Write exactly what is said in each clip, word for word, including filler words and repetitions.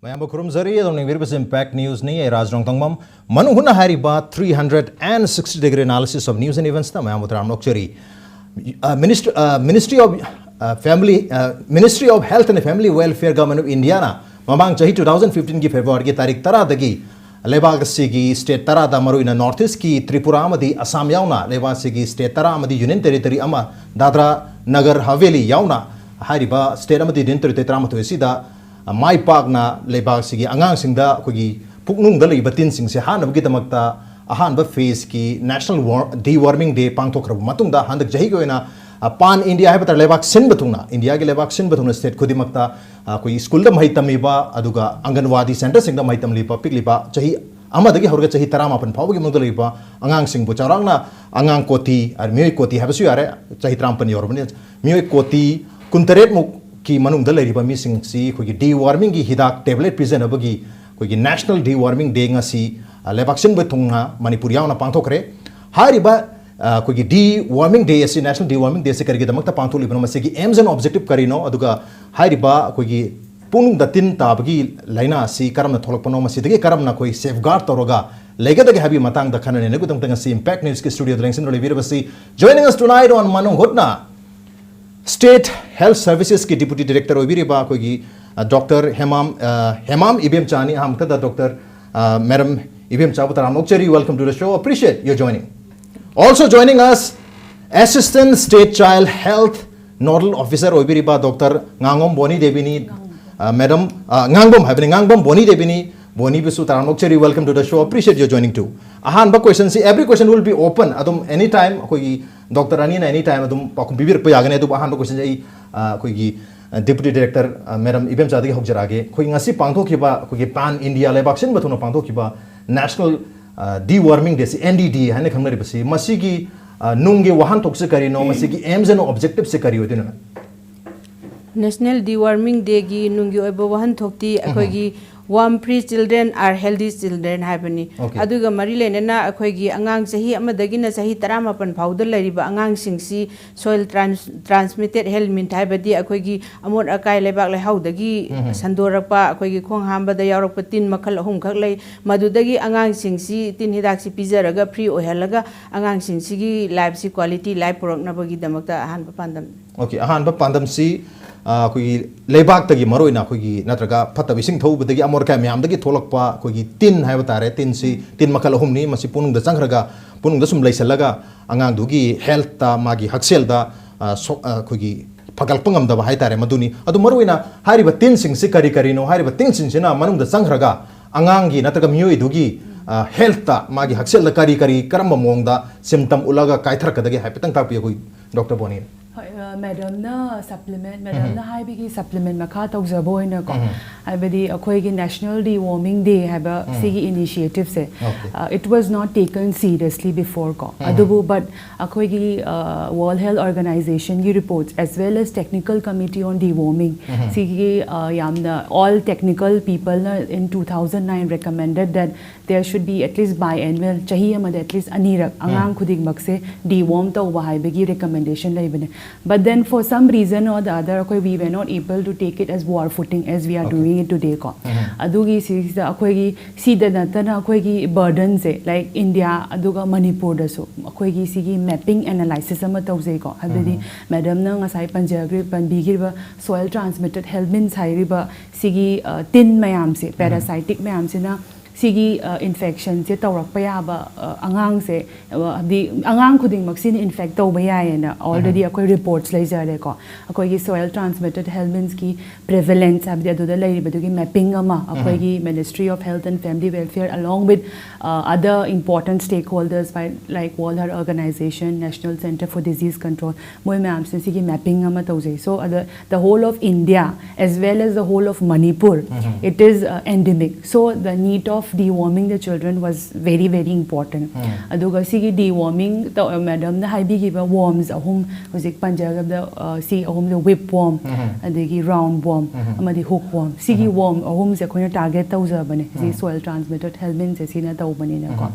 ꯃꯌꯥꯝꯕꯨ ꯈꯨꯔꯨꯝꯖꯔꯤ꯫ ꯑꯗꯣꯝꯅ ꯌꯦꯡꯕꯤꯔꯤꯕꯁꯤ Impact Newsꯅꯤ꯫ ꯑꯩ ꯔꯥꯖ ꯔꯣꯡꯊꯪꯕꯝ꯫ ꯃꯅꯨꯡ ꯍꯨꯠꯅ ꯍꯥꯏꯔꯤꯕ three hundred and sixty degree analysis of news and eventsꯇ ꯃꯌꯥꯝꯕꯨ ꯇꯔꯥꯝꯅ ꯑꯣꯛꯆꯔꯤ꯫ ꯑ, Ministry, ꯑ, Ministry of, ꯑ, Family, ꯑ, Ministry of Health and Family Welfare, Government of Indiaꯅ ꯃꯃꯥꯡ ꯆꯍꯤ two thousand fifteenꯒꯤ Februaryꯒꯤ ꯇꯥꯔꯤꯛ ꯇꯔꯥꯗꯒꯤ ꯂꯩꯕꯥꯛ ꯑꯁꯤꯒꯤ state ꯇꯔꯥꯗ, ꯃꯔꯨꯑꯣꯏꯅ North Eastꯀꯤ ꯇ꯭ꯔꯤꯄꯨꯔꯥ ꯑꯃꯗꯤ ꯑꯁꯥꯝ ꯌꯥꯎꯅ ꯂꯩꯕꯥꯛ ꯑꯁꯤꯒꯤ state ꯇꯔꯥ ꯑꯃꯗꯤ Union Territory ꯑꯃ, ꯗꯥꯗ꯭ꯔꯥ ꯅꯒꯔ ꯍꯥꯕꯦꯂꯤ ꯌꯥꯎꯅ ꯍꯥꯏꯔꯤꯕ state ꯑꯃꯗꯤ Union Territory ꯇꯔꯥꯃꯥꯊꯣꯏ ꯑꯁꯤꯗ ꯃꯥꯏ ꯄꯥꯛꯅ ꯂꯩꯕꯥꯛꯁꯤꯒꯤ ꯑꯉꯥꯡꯁꯤꯡꯗ ꯑꯩꯈꯣꯏꯒꯤ ꯄꯨꯛꯅꯨꯡꯗ ꯂꯩꯕ ꯇꯤꯟꯁꯤꯡꯁꯦ ꯍꯥꯠꯅꯕꯒꯤꯗꯃꯛꯇ ꯑꯍꯥꯟꯕ phaseꯀꯤ National War-, Deworming Day ꯄꯥꯡꯊꯣꯛꯈ꯭ꯔꯕ ꯃꯇꯨꯡꯗ, ꯍꯟꯗꯛ ꯆꯍꯤꯒꯤ ꯑꯣꯏꯅ, ꯑ, Pan India ꯍꯥꯏꯕ ꯇꯥꯔꯦ, ꯂꯩꯕꯥꯛ ꯁꯤꯟꯕ ꯊꯨꯡꯅ, ꯏꯟꯗꯤꯌꯥꯒꯤ ꯂꯩꯕꯥꯛ ꯁꯤꯟꯕ ꯊꯨꯡꯅ state ꯈꯨꯗꯤꯡꯃꯛꯇ, ꯑ, ꯑꯩꯈꯣꯏꯒꯤ ꯁ꯭ꯀꯨꯜꯗ ꯃꯍꯩ ꯇꯝꯂꯤꯕ, ꯑꯗꯨꯒ ꯑꯪꯒꯟꯋꯥꯗꯤ centreꯁꯤꯡꯗ ꯃꯍꯩ ꯇꯝꯂꯤꯕ ꯄꯤꯛꯂꯤꯕ ꯆꯍꯤ ꯑꯃꯗꯒꯤ ꯍꯧꯔꯒ ꯆꯍꯤ ꯇꯔꯥꯃꯥꯄꯟ ꯐꯥꯎꯕꯒꯤ ꯃꯅꯨꯡꯗ ꯂꯩꯕ ꯑꯉꯥꯡꯁꯤꯡꯕꯨ, ꯆꯥꯎꯔꯥꯛꯅ ꯑꯉꯥꯡ ꯀꯣꯇꯤ, ꯑ, ꯃꯤꯑꯣꯏ ꯀꯣꯇꯤ ꯍꯥꯏꯕꯁꯨ ꯌꯥꯔꯦ, ꯆꯍꯤ ꯇꯔꯥꯃꯥꯄꯟ ꯌꯧꯔꯕꯅꯤ, ꯃꯤꯑꯣꯏ ꯀꯣꯇꯤ ꯀꯨꯟꯇꯔꯦꯠꯃꯨꯛꯀꯤ ꯃꯅꯨꯡꯗ ꯂꯩꯔꯤꯕ ꯃꯤꯁꯤꯡꯁꯤ ꯑꯩꯈꯣꯏꯒꯤ dewormingꯒꯤ ꯍꯤꯗꯥꯛ tablet ꯄꯤꯖꯅꯕꯒꯤ ꯑꯩꯈꯣꯏꯒꯤ National Deworming Day ꯉꯁꯤ, ꯑ, ꯂꯩꯕꯥꯛ ꯁꯤꯟꯕ ꯊꯨꯡꯅ ꯃꯅꯤꯄꯨꯔ ꯌꯥꯎꯅ ꯄꯥꯡꯊꯣꯛꯈ꯭ꯔꯦ꯫ ꯍꯥꯏꯔꯤꯕ, ꯑ, ꯑꯩꯈꯣꯏꯒꯤ Deworming Day ꯑꯁꯤ, National Deworming Day ꯑꯁꯤ ꯀꯔꯤꯒꯤꯗꯃꯛꯇ ꯄꯥꯡꯊꯣꯛꯂꯤꯕꯅꯣ, ꯃꯁꯤꯒꯤ aims and objective ꯀꯔꯤꯅꯣ, ꯑꯗꯨꯒ ꯍꯥꯏꯔꯤꯕ ꯑꯩꯈꯣꯏꯒꯤ ꯄꯨꯛꯅꯨꯡꯗ ꯇꯤꯟ ꯇꯥꯕꯒꯤ ꯂꯥꯏꯅꯥ ꯑꯁꯤ ꯀꯔꯝꯅ ꯊꯣꯛꯂꯛꯄꯅꯣ, ꯃꯁꯤꯗꯒꯤ ꯀꯔꯝꯅ ꯑꯩꯈꯣꯏ safeguard ꯇꯧꯔꯒ ꯂꯩꯒꯗꯒꯦ ꯍꯥꯏꯕꯒꯤ ꯃꯇꯥꯡꯗ ꯈꯟꯅ ꯅꯩꯅꯕꯒꯤꯗꯃꯛꯇ ꯉꯁꯤ Impact Newsꯀꯤ studioꯗ ꯂꯦꯡꯁꯤꯟꯗꯨꯅ ꯂꯩꯕꯤꯔꯤꯕꯁꯤ, joining us tonight on ꯃꯅꯨꯡ ꯍꯨꯠꯅ, State Health Servicesꯀꯤ Deputy Director ꯑꯣꯏꯕꯤꯔꯤꯕ ꯑꯩꯈꯣꯏꯒꯤ, ꯑ, Doctor ꯍꯦꯃꯥꯝ, ꯑ, ꯍꯦꯃꯥꯝ ꯏꯕꯦꯝꯆꯥꯅꯤ꯫ ꯑꯍꯥꯟꯕꯗ Doctor, ꯑ, Madam ꯏꯕꯦꯝꯆꯥꯕꯨ ꯇꯔꯥꯝꯅ ꯑꯣꯛꯆꯔꯤ꯫ Welcome to the show. Appreciate your joining. Also joining us, Assistant State Child Health Nodal Officer ꯑꯣꯏꯕꯤꯔꯤꯕ Doctor ꯉꯥꯡꯉꯣꯝ ꯕꯣꯅꯤ ꯗꯦꯕꯤꯅꯤ꯫ ꯑ, Madam, ꯑ, ꯉꯥꯡꯕꯝ ꯍꯥꯏꯕꯅꯤ, ꯉꯥꯡꯕꯝ ꯕꯣꯅꯤ ꯗꯦꯕꯤꯅꯤ꯫ ꯕꯣꯅꯤꯕꯨꯁꯨ ꯇꯔꯥꯝꯅ ꯑꯣꯛꯆꯔꯤ꯫ Welcome to the show. Appreciate your joining too. ꯑꯍꯥꯟꯕ questionꯁꯤ, every question will be open. ꯑꯗꯨꯝ anytime ꯑꯩꯈꯣꯏꯒꯤ doctor ꯑꯅꯤꯅ anytime ꯑꯗꯨꯝ ꯄꯥꯎꯈꯨꯝ ꯄꯤꯕꯤꯔꯛꯄ ꯌꯥꯒꯅꯤ꯫ ꯑꯗꯨꯕꯨ ꯑꯍꯥꯟꯕ questionꯁꯦ ꯑꯩ, ꯑ, ꯑꯩꯈꯣꯏꯒꯤ, ꯑ, Deputy Director, ꯑ, Madam ꯏꯕꯦꯝꯆꯥꯗꯒꯤ ꯍꯧꯖꯔꯛꯑꯒꯦ꯫ ꯑꯩꯈꯣꯏ ꯉꯁꯤ ꯄꯥꯡꯊꯣꯛꯈꯤꯕ, ꯑꯩꯈꯣꯏꯒꯤ Pan India, ꯂꯩꯕꯥꯛ ꯁꯤꯟꯕ ꯊꯨꯡꯅ ꯄꯥꯡꯊꯣꯛꯈꯤꯕ National, ꯑ, Deworming Dayꯁꯤ, N D D ꯍꯥꯏꯅ ꯈꯪꯅꯔꯤꯕꯁꯤ, ꯃꯁꯤꯒꯤ, ꯑ, ꯅꯨꯡꯒꯤ ꯋꯥꯍꯟꯊꯣꯛꯁꯦ ꯀꯔꯤꯅꯣ, ꯃꯁꯤꯒꯤ aims and objectiveꯁꯦ ꯀꯔꯤ ꯑꯣꯏꯗꯣꯏꯅꯣ? National Deworming Dayꯒꯤ ꯅꯨꯡꯒꯤ ꯑꯣꯏꯕ ꯋꯥꯍꯟꯊꯣꯛꯇꯤ ꯑꯩꯈꯣꯏꯒꯤ Worm free children are healthy children ꯍꯥꯏꯕꯅꯤ꯫ Okay. ꯑꯗꯨꯒ ꯃꯔꯤ ꯂꯩꯅꯅ ꯑꯩꯈꯣꯏꯒꯤ ꯑꯉꯥꯡ ꯆꯍꯤ ꯑꯃꯗꯒꯤꯅ ꯆꯍꯤ ꯇꯔꯥꯃꯥꯄꯟ ꯐꯥꯎꯗ ꯂꯩꯔꯤꯕ ꯑꯉꯥꯡꯁꯤꯡꯁꯤ soil trans- transmitted helminth ꯍꯥꯏꯕꯗꯤ ꯑꯩꯈꯣꯏꯒꯤ ꯑꯃꯣꯠ ꯑꯀꯥꯏ ꯂꯩꯕꯥꯛ ꯂꯩꯍꯥꯎꯗꯒꯤ ꯎꯝ. ꯁꯟꯗꯣꯔꯛꯄ, ꯑꯩꯈꯣꯏꯒꯤ ꯈꯣꯡ ꯍꯥꯝꯕꯗ ꯌꯥꯎꯔꯛꯄ ꯇꯤꯟ ꯃꯈꯜ ꯑꯍꯨꯝꯈꯛ ꯂꯩ꯫ ꯃꯗꯨꯗꯒꯤ ꯑꯉꯥꯡꯁꯤꯡꯁꯤ ꯇꯤꯟ ꯍꯤꯗꯥꯛꯁꯤ ꯄꯤꯖꯔꯒ free ꯑꯣꯏꯍꯜꯂꯒ ꯑꯉꯥꯡꯁꯤꯡꯁꯤꯒꯤ life ꯁꯤ quality life ꯄꯨꯔꯛꯅꯕꯒꯤꯗꯃꯛꯇ ꯑꯍꯥꯟꯕ ꯄꯥꯟꯗꯝꯅꯤ꯫ Okay, ꯑꯍꯥꯟꯕ ꯄꯥꯟꯗꯝꯁꯤ, ꯑ, ꯑꯩꯈꯣꯏꯒꯤ ꯂꯩꯕꯥꯛꯇꯒꯤ ꯃꯔꯨꯑꯣꯏꯅ ꯑꯩꯈꯣꯏꯒꯤ ꯅꯠꯇ꯭ꯔꯒ ꯐꯠꯇꯕ ꯏꯁꯤꯡ ꯊꯛꯎꯕꯗꯒꯤ ꯑꯃꯣꯠ ꯑꯀꯥꯏ ꯃꯌꯥꯝꯗꯒꯤ ꯊꯣꯛꯂꯛꯄ ꯑꯩꯈꯣꯏꯒꯤ ꯇꯤꯟ ꯍꯥꯏꯕ ꯇꯥꯔꯦ, ꯇꯤꯟꯁꯤ, ꯇꯤꯟ ꯃꯈꯜ ꯑꯍꯨꯝꯅꯤ꯫ ꯃꯁꯤ ꯄꯨꯛꯅꯨꯡꯗ ꯆꯪꯈ꯭ꯔꯒ, ꯄꯨꯛꯅꯨꯡꯗ ꯁꯨꯝ ꯂꯩꯁꯜꯂꯒ ꯑꯉꯥꯡꯗꯨꯒꯤ health ꯇ, ꯃꯥꯒꯤ ꯍꯛꯁꯦꯜꯗ, ꯑ, ꯁꯣꯛ-, ꯑ, ꯑꯩꯈꯣꯏꯒꯤ ꯐꯒꯠꯂꯛꯄ ꯉꯝꯗꯕ ꯍꯥꯏ ꯇꯥꯔꯦ, ꯃꯗꯨꯅꯤ꯫ ꯑꯗꯨ ꯃꯔꯨꯑꯣꯏꯅ ꯍꯥꯏꯔꯤꯕ ꯇꯤꯟꯁꯤꯡꯁꯤ ꯀꯔꯤ ꯀꯔꯤꯅꯣ? ꯍꯥꯏꯔꯤꯕ ꯇꯤꯟꯁꯤꯡꯁꯤꯅ ꯃꯅꯨꯡꯗ ꯆꯪꯈ꯭ꯔꯒ ꯑꯉꯥꯡꯒꯤ ꯅꯠꯇ꯭ꯔꯒ ꯃꯤꯑꯣꯏꯗꯨꯒꯤ, ꯑ, health ꯇ, ꯃꯥꯒꯤ ꯍꯛꯁꯦꯜꯗ ꯀꯔꯤ ꯀꯔꯤ, ꯀꯔꯝꯕ ꯃꯑꯣꯡꯗ symptom ꯎꯠꯂꯒ ꯀꯥꯏꯊꯔꯛꯀꯗꯒꯦ ꯍꯥꯏꯐꯦꯠꯇꯪ ꯇꯥꯛꯄꯤꯌꯨ ꯑꯩꯈꯣꯏ ꯗꯣꯛꯇꯔ ꯕꯣꯅꯤ꯫ ꯍꯣꯏ, ꯑ, ꯃꯦꯗꯝꯅ supplement, ꯃꯦꯗꯝꯅ ꯍꯥꯏꯕꯒꯤ supplement ꯃꯈꯥ ꯇꯧꯖꯕ ꯑꯣꯏꯅꯀꯣ, ꯎꯝ. ꯍꯥꯏꯕꯗꯤ ꯑꯩꯈꯣꯏꯒꯤ National Deworming Day ꯍꯥꯏꯕ ꯎꯝ. ꯁꯤꯒꯤ initiative ꯁꯦ, Okay. ꯑ, it was not taken seriously before ꯀꯣ, ꯎꯝ. ꯑꯗꯨꯕꯨ but ꯑꯩꯈꯣꯏꯒꯤ, ꯑ, World Health Organization ꯒꯤ reports as well as Technical Committee on Deworming ꯎꯝ. ꯁꯤꯒꯤ, ꯑ, ꯌꯥꯝꯅ all technical people ꯅ in two thousand nine recommended that there should be at least biannual, ꯆꯍꯤ ꯑꯃꯗ at least ꯑꯅꯤꯔꯛ ꯑꯉꯥꯡ ꯈꯨꯗꯤꯡꯃꯛꯁꯦ deworm ꯇꯧꯕ ꯍꯥꯏꯕꯒꯤ recommendation ꯂꯩꯕꯅꯦ꯫ But then for some reason or the other ꯑꯩꯈꯣꯏ we were not able to take it as war footing as we are Okay. doing it today ꯀꯣ꯫ ꯎꯝ. ꯑꯗꯨꯒꯤ ꯁꯤꯁꯤꯗ ꯑꯩꯈꯣꯏꯒꯤ ꯁꯤꯗ ꯅꯠꯇꯅ ꯑꯩꯈꯣꯏꯒꯤ burden ꯁꯦ, like, ꯏꯟꯗꯤꯌꯥ ꯑꯗꯨꯒ ꯃꯅꯤꯄꯨꯔꯗꯁꯨ ꯑꯩꯈꯣꯏꯒꯤ ꯁꯤꯒꯤ mapping analysis ꯑꯃ ꯇꯧꯖꯩꯀꯣ꯫ ꯍꯥꯏꯕꯗꯤ ꯎꯝ. ꯃꯦꯗꯝꯅ ꯉꯁꯥꯏ ꯄꯟꯖꯈ꯭ꯔꯤ-, ꯄꯟꯕꯤꯈꯤꯕ soil transmitted helminths ꯍꯥꯏꯔꯤꯕ ꯁꯤꯒꯤ, ꯑ, ꯇꯤꯟ ꯃꯌꯥꯝꯁꯦ, parasitic ꯃꯌꯥꯝꯁꯤꯅ ꯁꯤꯒꯤ, ꯑ, infection ꯁꯦ ꯇꯧꯔꯛꯄ ꯌꯥꯕ, ꯑ, ꯑꯉꯥꯡꯁꯦ, ꯑ, ꯍꯥꯏꯗꯤ ꯑꯉꯥꯡ ꯈꯨꯗꯤꯡꯃꯛꯁꯤꯅ infect ꯇꯧꯕ ꯌꯥꯏꯌꯦꯅ already ꯑꯩꯈꯣꯏ reports ꯂꯩꯖꯔꯦꯀꯣ꯫ ꯑꯩꯈꯣꯏꯒꯤ soil transmitted helminths ꯀꯤ prevalence ꯍꯥꯏꯕꯗꯤ ꯑꯗꯨꯗ ꯂꯩꯔꯤꯕꯗꯨꯒꯤ mapping ꯑꯃ ꯑꯩꯈꯣꯏꯒꯤ Ministry of Health and Family Welfare along with, uh, other important stakeholders by, like, World Health Organization, National Centre for Disease Control, ꯃꯣꯏ ꯃꯌꯥꯝꯁꯤꯅ ꯁꯤꯒꯤ mapping ꯑꯃ ꯇꯧꯖꯩ꯫ So ꯑꯗ the whole of India as well as the whole of Manipur, it is, uh, endemic. So the need of deworming the children was very very important. ꯑꯗꯨꯒ ꯁꯤꯒꯤ deworming ꯇꯧ, ꯃꯦꯗꯝꯅ ꯍꯥꯏꯕꯤꯈꯤꯕ worms ꯑꯍꯨꯝ, ꯍꯧꯖꯤꯛ ꯄꯟꯖꯈꯤꯕꯗ, ꯑ, ꯁꯤ ꯑꯍꯨꯝꯁꯦ whip worm, ꯑꯗꯒꯤ round worm, ꯑꯃꯗꯤ hook worm. ꯁꯤꯒꯤ worm ꯑꯍꯨꯝꯁꯦ ꯑꯩꯈꯣꯏꯅ target ꯇꯧꯖꯕꯅꯦ, ꯁꯤ soil transmitted helminthꯁꯦ ꯁꯤꯅ ꯇꯧꯕꯅꯤꯅꯀꯣ.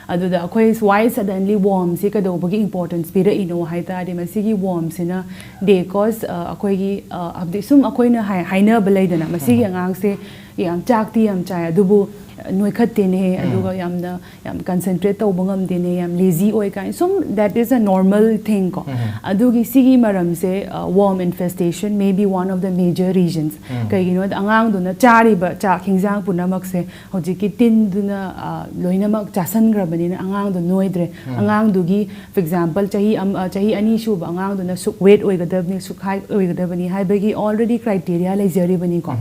ꯑꯗꯨꯗ ꯑꯩꯈꯣꯏ why suddenly wormꯁꯤ ꯀꯩꯗꯧꯕꯒꯤ importance ꯄꯤꯔꯛꯏꯅꯣ ꯍꯥꯏ ꯇꯥꯔꯗꯤ, ꯃꯁꯤꯒꯤ wormꯁꯤꯅ they cause, ꯑ, ꯑꯩꯈꯣꯏꯒꯤ, ꯑ, ꯍꯥꯏꯕꯗꯤ ꯁꯨꯝ ꯑꯩꯈꯣꯏꯅ ꯍꯥꯏ-, ꯍꯥꯏꯅꯕ ꯂꯩꯗꯅ, ꯃꯁꯤꯒꯤ ꯑꯉꯥꯡꯁꯦ ꯌꯥꯝ ꯆꯥꯛꯇꯤ ꯌꯥꯝ ꯆꯥꯏ, ꯑꯗꯨꯕꯨ ꯅꯣꯏꯈꯠꯇꯦꯅꯦ, ꯑꯗꯨꯒ ꯌꯥꯝꯅ, ꯌꯥꯝ concentrate ꯇꯧꯕ ꯉꯝꯗꯦꯅꯦ, ꯌꯥꯝ lazy ꯑꯣꯏ ꯀꯥꯏꯅ, ꯁꯨꯝ that is a normal thing ꯀꯣ. ꯑꯗꯨꯒꯤ ꯁꯤꯒꯤ ꯃꯔꯝꯁꯦ, ꯑ, worm infestation may be one of the major reasons. ꯀꯩꯒꯤꯅꯣꯗ ꯑꯉꯥꯡꯗꯨꯅ ꯆꯥꯔꯤꯕ ꯆꯥꯛ ꯍꯤꯟꯖꯥꯡ ꯄꯨꯝꯅꯃꯛꯁꯦ ꯍꯧꯖꯤꯛꯀꯤ ꯇꯤꯟꯗꯨꯅ, ꯑ, ꯂꯣꯏꯅꯃꯛ ꯆꯥꯁꯟꯈ꯭ꯔꯕꯅꯤꯅ ꯑꯉꯥꯡꯗꯣ ꯅꯣꯏꯗ꯭ꯔꯦ꯫ ꯑꯉꯥꯡꯗꯨꯒꯤ, for example, ꯆꯍꯤ ꯑꯃ, ꯑ, ꯆꯍꯤ ꯑꯅꯤ ꯁꯨꯕ ꯑꯉꯥꯡꯗꯨꯅ ꯁꯨꯛ weight ꯑꯣꯏꯒꯗꯕꯅꯤ, ꯁꯨꯛ height ꯑꯣꯏꯒꯗꯕꯅꯤ ꯍꯥꯏꯕꯒꯤ already criteria ꯂꯩꯖꯔꯤꯕꯅꯤꯀꯣ꯫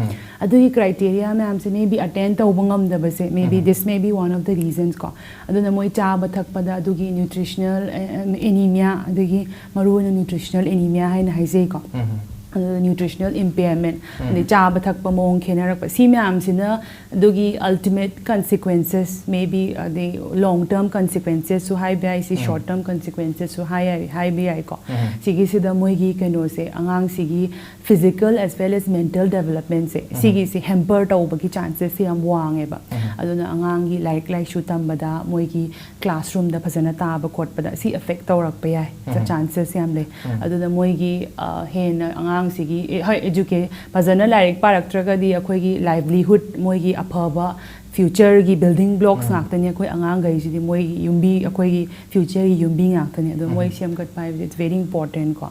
ꯑꯗꯨꯒꯤ criteria ꯃꯌꯥꯝꯁꯦ maybe attain ꯇꯧꯕ ꯉꯝꯗꯕꯁꯦ, maybe this may be one of the reasons ꯀꯣ꯫ ꯑꯗꯨꯅ ꯃꯣꯏ ꯆꯥꯕ ꯊꯛꯄꯗ ꯑꯗꯨꯒꯤ nutritional, ꯑ, anemia, ꯑꯗꯒꯤ ꯃꯔꯨꯑꯣꯏꯅ nutritional anemia ꯍꯥꯏꯅ ꯍꯥꯏꯖꯩꯀꯣ꯫ ꯑꯗꯨ nutritional impairment, ꯑꯗꯩ ꯆꯥꯕ ꯊꯛꯄ ꯃꯑꯣꯡ ꯈꯦꯠꯅꯔꯛꯄ, ꯁꯤ ꯃꯌꯥꯝꯁꯤꯅ ꯑꯗꯨꯒꯤ ultimate consequences, maybe ꯑꯗꯩ long term consequencesꯁꯨ ꯍꯥꯏꯕ ꯌꯥꯏ, ꯁꯤ short term consequencesꯁꯨ ꯍꯥꯏ ꯌꯥꯏ, ꯍꯥꯏꯕ ꯌꯥꯏꯀꯣ꯫ ꯁꯤꯒꯤꯁꯤꯗ ꯃꯣꯏꯒꯤ ꯀꯩꯅꯣꯁꯦ, ꯑꯉꯥꯡꯁꯤꯒꯤ physical as well as mental developmentꯁꯦ, ꯁꯤꯒꯤꯁꯦ hamper ꯇꯧꯕꯒꯤ chancesꯁꯦ ꯌꯥꯝ ꯋꯥꯡꯉꯦꯕ꯫ ꯑꯗꯨꯅ ꯑꯉꯥꯡꯒꯤ ꯂꯥꯏꯔꯤꯛ ꯂꯥꯏꯁꯨ ꯇꯝꯕꯗ, ꯃꯣꯏꯒꯤ classroomꯗ ꯐꯖꯅ ꯇꯥꯕ ꯈꯣꯠꯄꯗ ꯁꯤ affect ꯇꯧꯔꯛꯄ ꯌꯥꯏ, ꯆꯥꯟꯁꯦꯁ ꯌꯥꯝ ꯂꯩ꯫ ꯑꯗꯨꯅ ꯃꯣꯏꯒꯤ, ꯑ, ꯍꯦꯟꯅ ꯑꯉꯥꯡꯁꯤꯒꯤ, ꯑꯦ, ꯍꯣꯏ, educate, ꯐꯖꯅ ꯂꯥꯏꯔꯤꯛ ꯄꯥꯔꯛꯇ꯭ꯔꯒꯗꯤ ꯑꯩꯈꯣꯏꯒꯤ livelihood, ꯃꯣꯏꯒꯤ ꯑꯐꯕ futureꯒꯤ building blocks ꯉꯥꯛꯇꯅꯤ꯫ ꯑꯩꯈꯣꯏ ꯑꯉꯥꯡꯈꯩꯁꯤꯗꯤ ꯃꯣꯏꯒꯤ ꯌꯨꯝꯕꯤ, ꯑꯩꯈꯣꯏꯒꯤ futureꯒꯤ ꯌꯨꯝꯕꯤ ꯉꯥꯛꯇꯅꯤ꯫ ꯑꯗꯣ ꯃꯣꯏ ꯁꯦꯝꯒꯠꯄ ꯍꯥꯏꯕꯁꯦ it's very important ꯀꯣ꯫